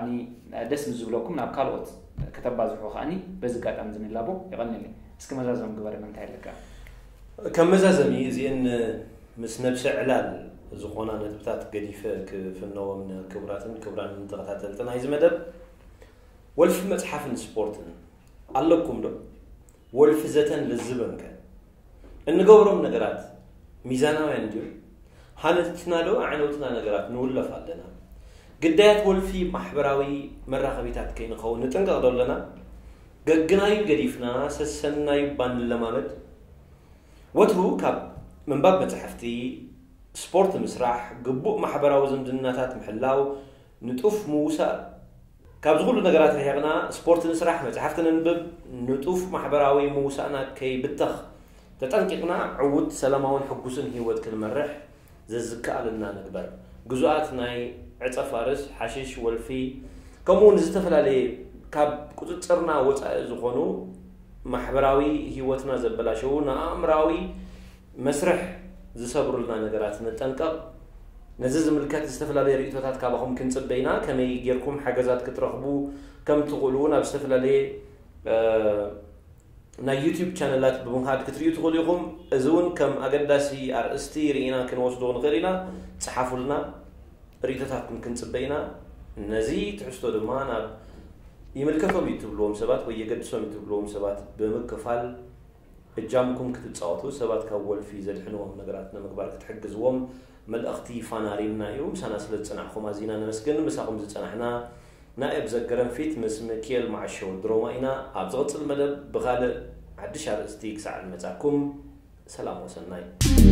ደስ ምስ ዝብለኩም ናብ ካልኦት ከተባዝሑ ከዓኒ በዚ ኣጋጣሚ ዝንላቦ የቐንየለይ። እስኪ መዛዘሚ ግበረና እንታይ ኣለካ? ከም መዛዘሚ እዚአን ምስ ነብሰ ዕላል ዝኾና ነጥብታት ገዲፈ ክፍነዎም ንክቡራትን ክቡራንን ተኸታተልቲ ናይዚ መደብ ወልፊ መፅሓፍን ስፖርትን ኣለኩም ዶ? ወልፊ ዘተን ልዝበን ከ? እንገብሮም ነገራት ሚዛናውያን ድዮም? ሃነፅትና ዶ ኣዕነውትና ነገራት ንውለፍ ኣለና? ግዳያት ወልፊ ማሕበራዊ መራኸቢታት ከይንኸውን ንጥንቀቕ ዶ ኣለና? ገግናዩ ገዲፍና ሰሰናዩ እባ ንለማመድ። ወትሩ ካብ ምንባብ መጻሕፍቲ፣ ስፖርት ምስራሕ፣ ግቡእ ማሕበራዊ ዝምድናታት ምሕላው፣ ንጡፍ ምውሳእ፣ ካብዚ ኩሉ ነገራት ርሒቕና ስፖርት ንስራሕ፣ መጻሕፍቲ ነንብብ፣ ንጡፍ ማሕበራዊ ምውሳእና ከይብተኽ ተጠንቂቕና ዕዉት፣ ሰላማውን ሕጉስን ህይወት ክንመርሕ ዘዝከኣለና ንግበር። ግዙኣት ናይ ዕጸ ፋርስ፣ ሓሽሽ፣ ወልፊ፣ ከምኡውን ዝተፈላለየ ካብ ቁጽጽርና ወጻኢ ዝኾኑ ማሕበራዊ ህይወትና ዘበላሸዉ ንኣእምራዊ መስርሕ ዝሰብሩልና ነገራት ንጠንቀቕ። ነዚ ዝምልከት ዝተፈላለየ ርእይቶታት ካባኹም ክንጽበ ኢና። ከመይ ጌርኩም ሓገዛት ክትረኽቡ ከም ትኽእሉ እውን ኣብ ዝተፈላለየ ናይ ዩቲዩብ ቻነላት ብምኻድ ክትርእዩ ትኽእሉ ኢኹም። እዚ እውን ከም ኣገዳሲ ኣርእስቲ ርኢና ክንወስዶ ንኽእል ኢና። ጽሓፉልና፣ ርእይቶታትኩም ክንጽበ ኢና። ነዚ ትሕዝቶ ድማ ናብ ይምልከቶም እዩ ትብልዎም ሰባት ወይ የገድሶም እዩ ትብልዎም ሰባት ብምክፋል እጃምኩም ክትጻወቱ፣ ሰባት ካብ ወልፊ ዘድሕንዎም ነገራት ንምግባር ክትሕግዝዎም መልእኽቲ ፋና ሪምና እዩ። ምሳና ስለ ዝጸናሕኩም ኣዚና ነመስግን። ምሳኹም ዝጸናሕና ናኤብ ዘገረንፊት ምስ ሚኪኤል ማዕሾ ድሮማ ኢና። ኣብ ዝቕጽል መደብ ብኻልእ ሓድሽ ኣርእስቲ ክሳዕ ንመጻኩም ሰላም ወሰናይ።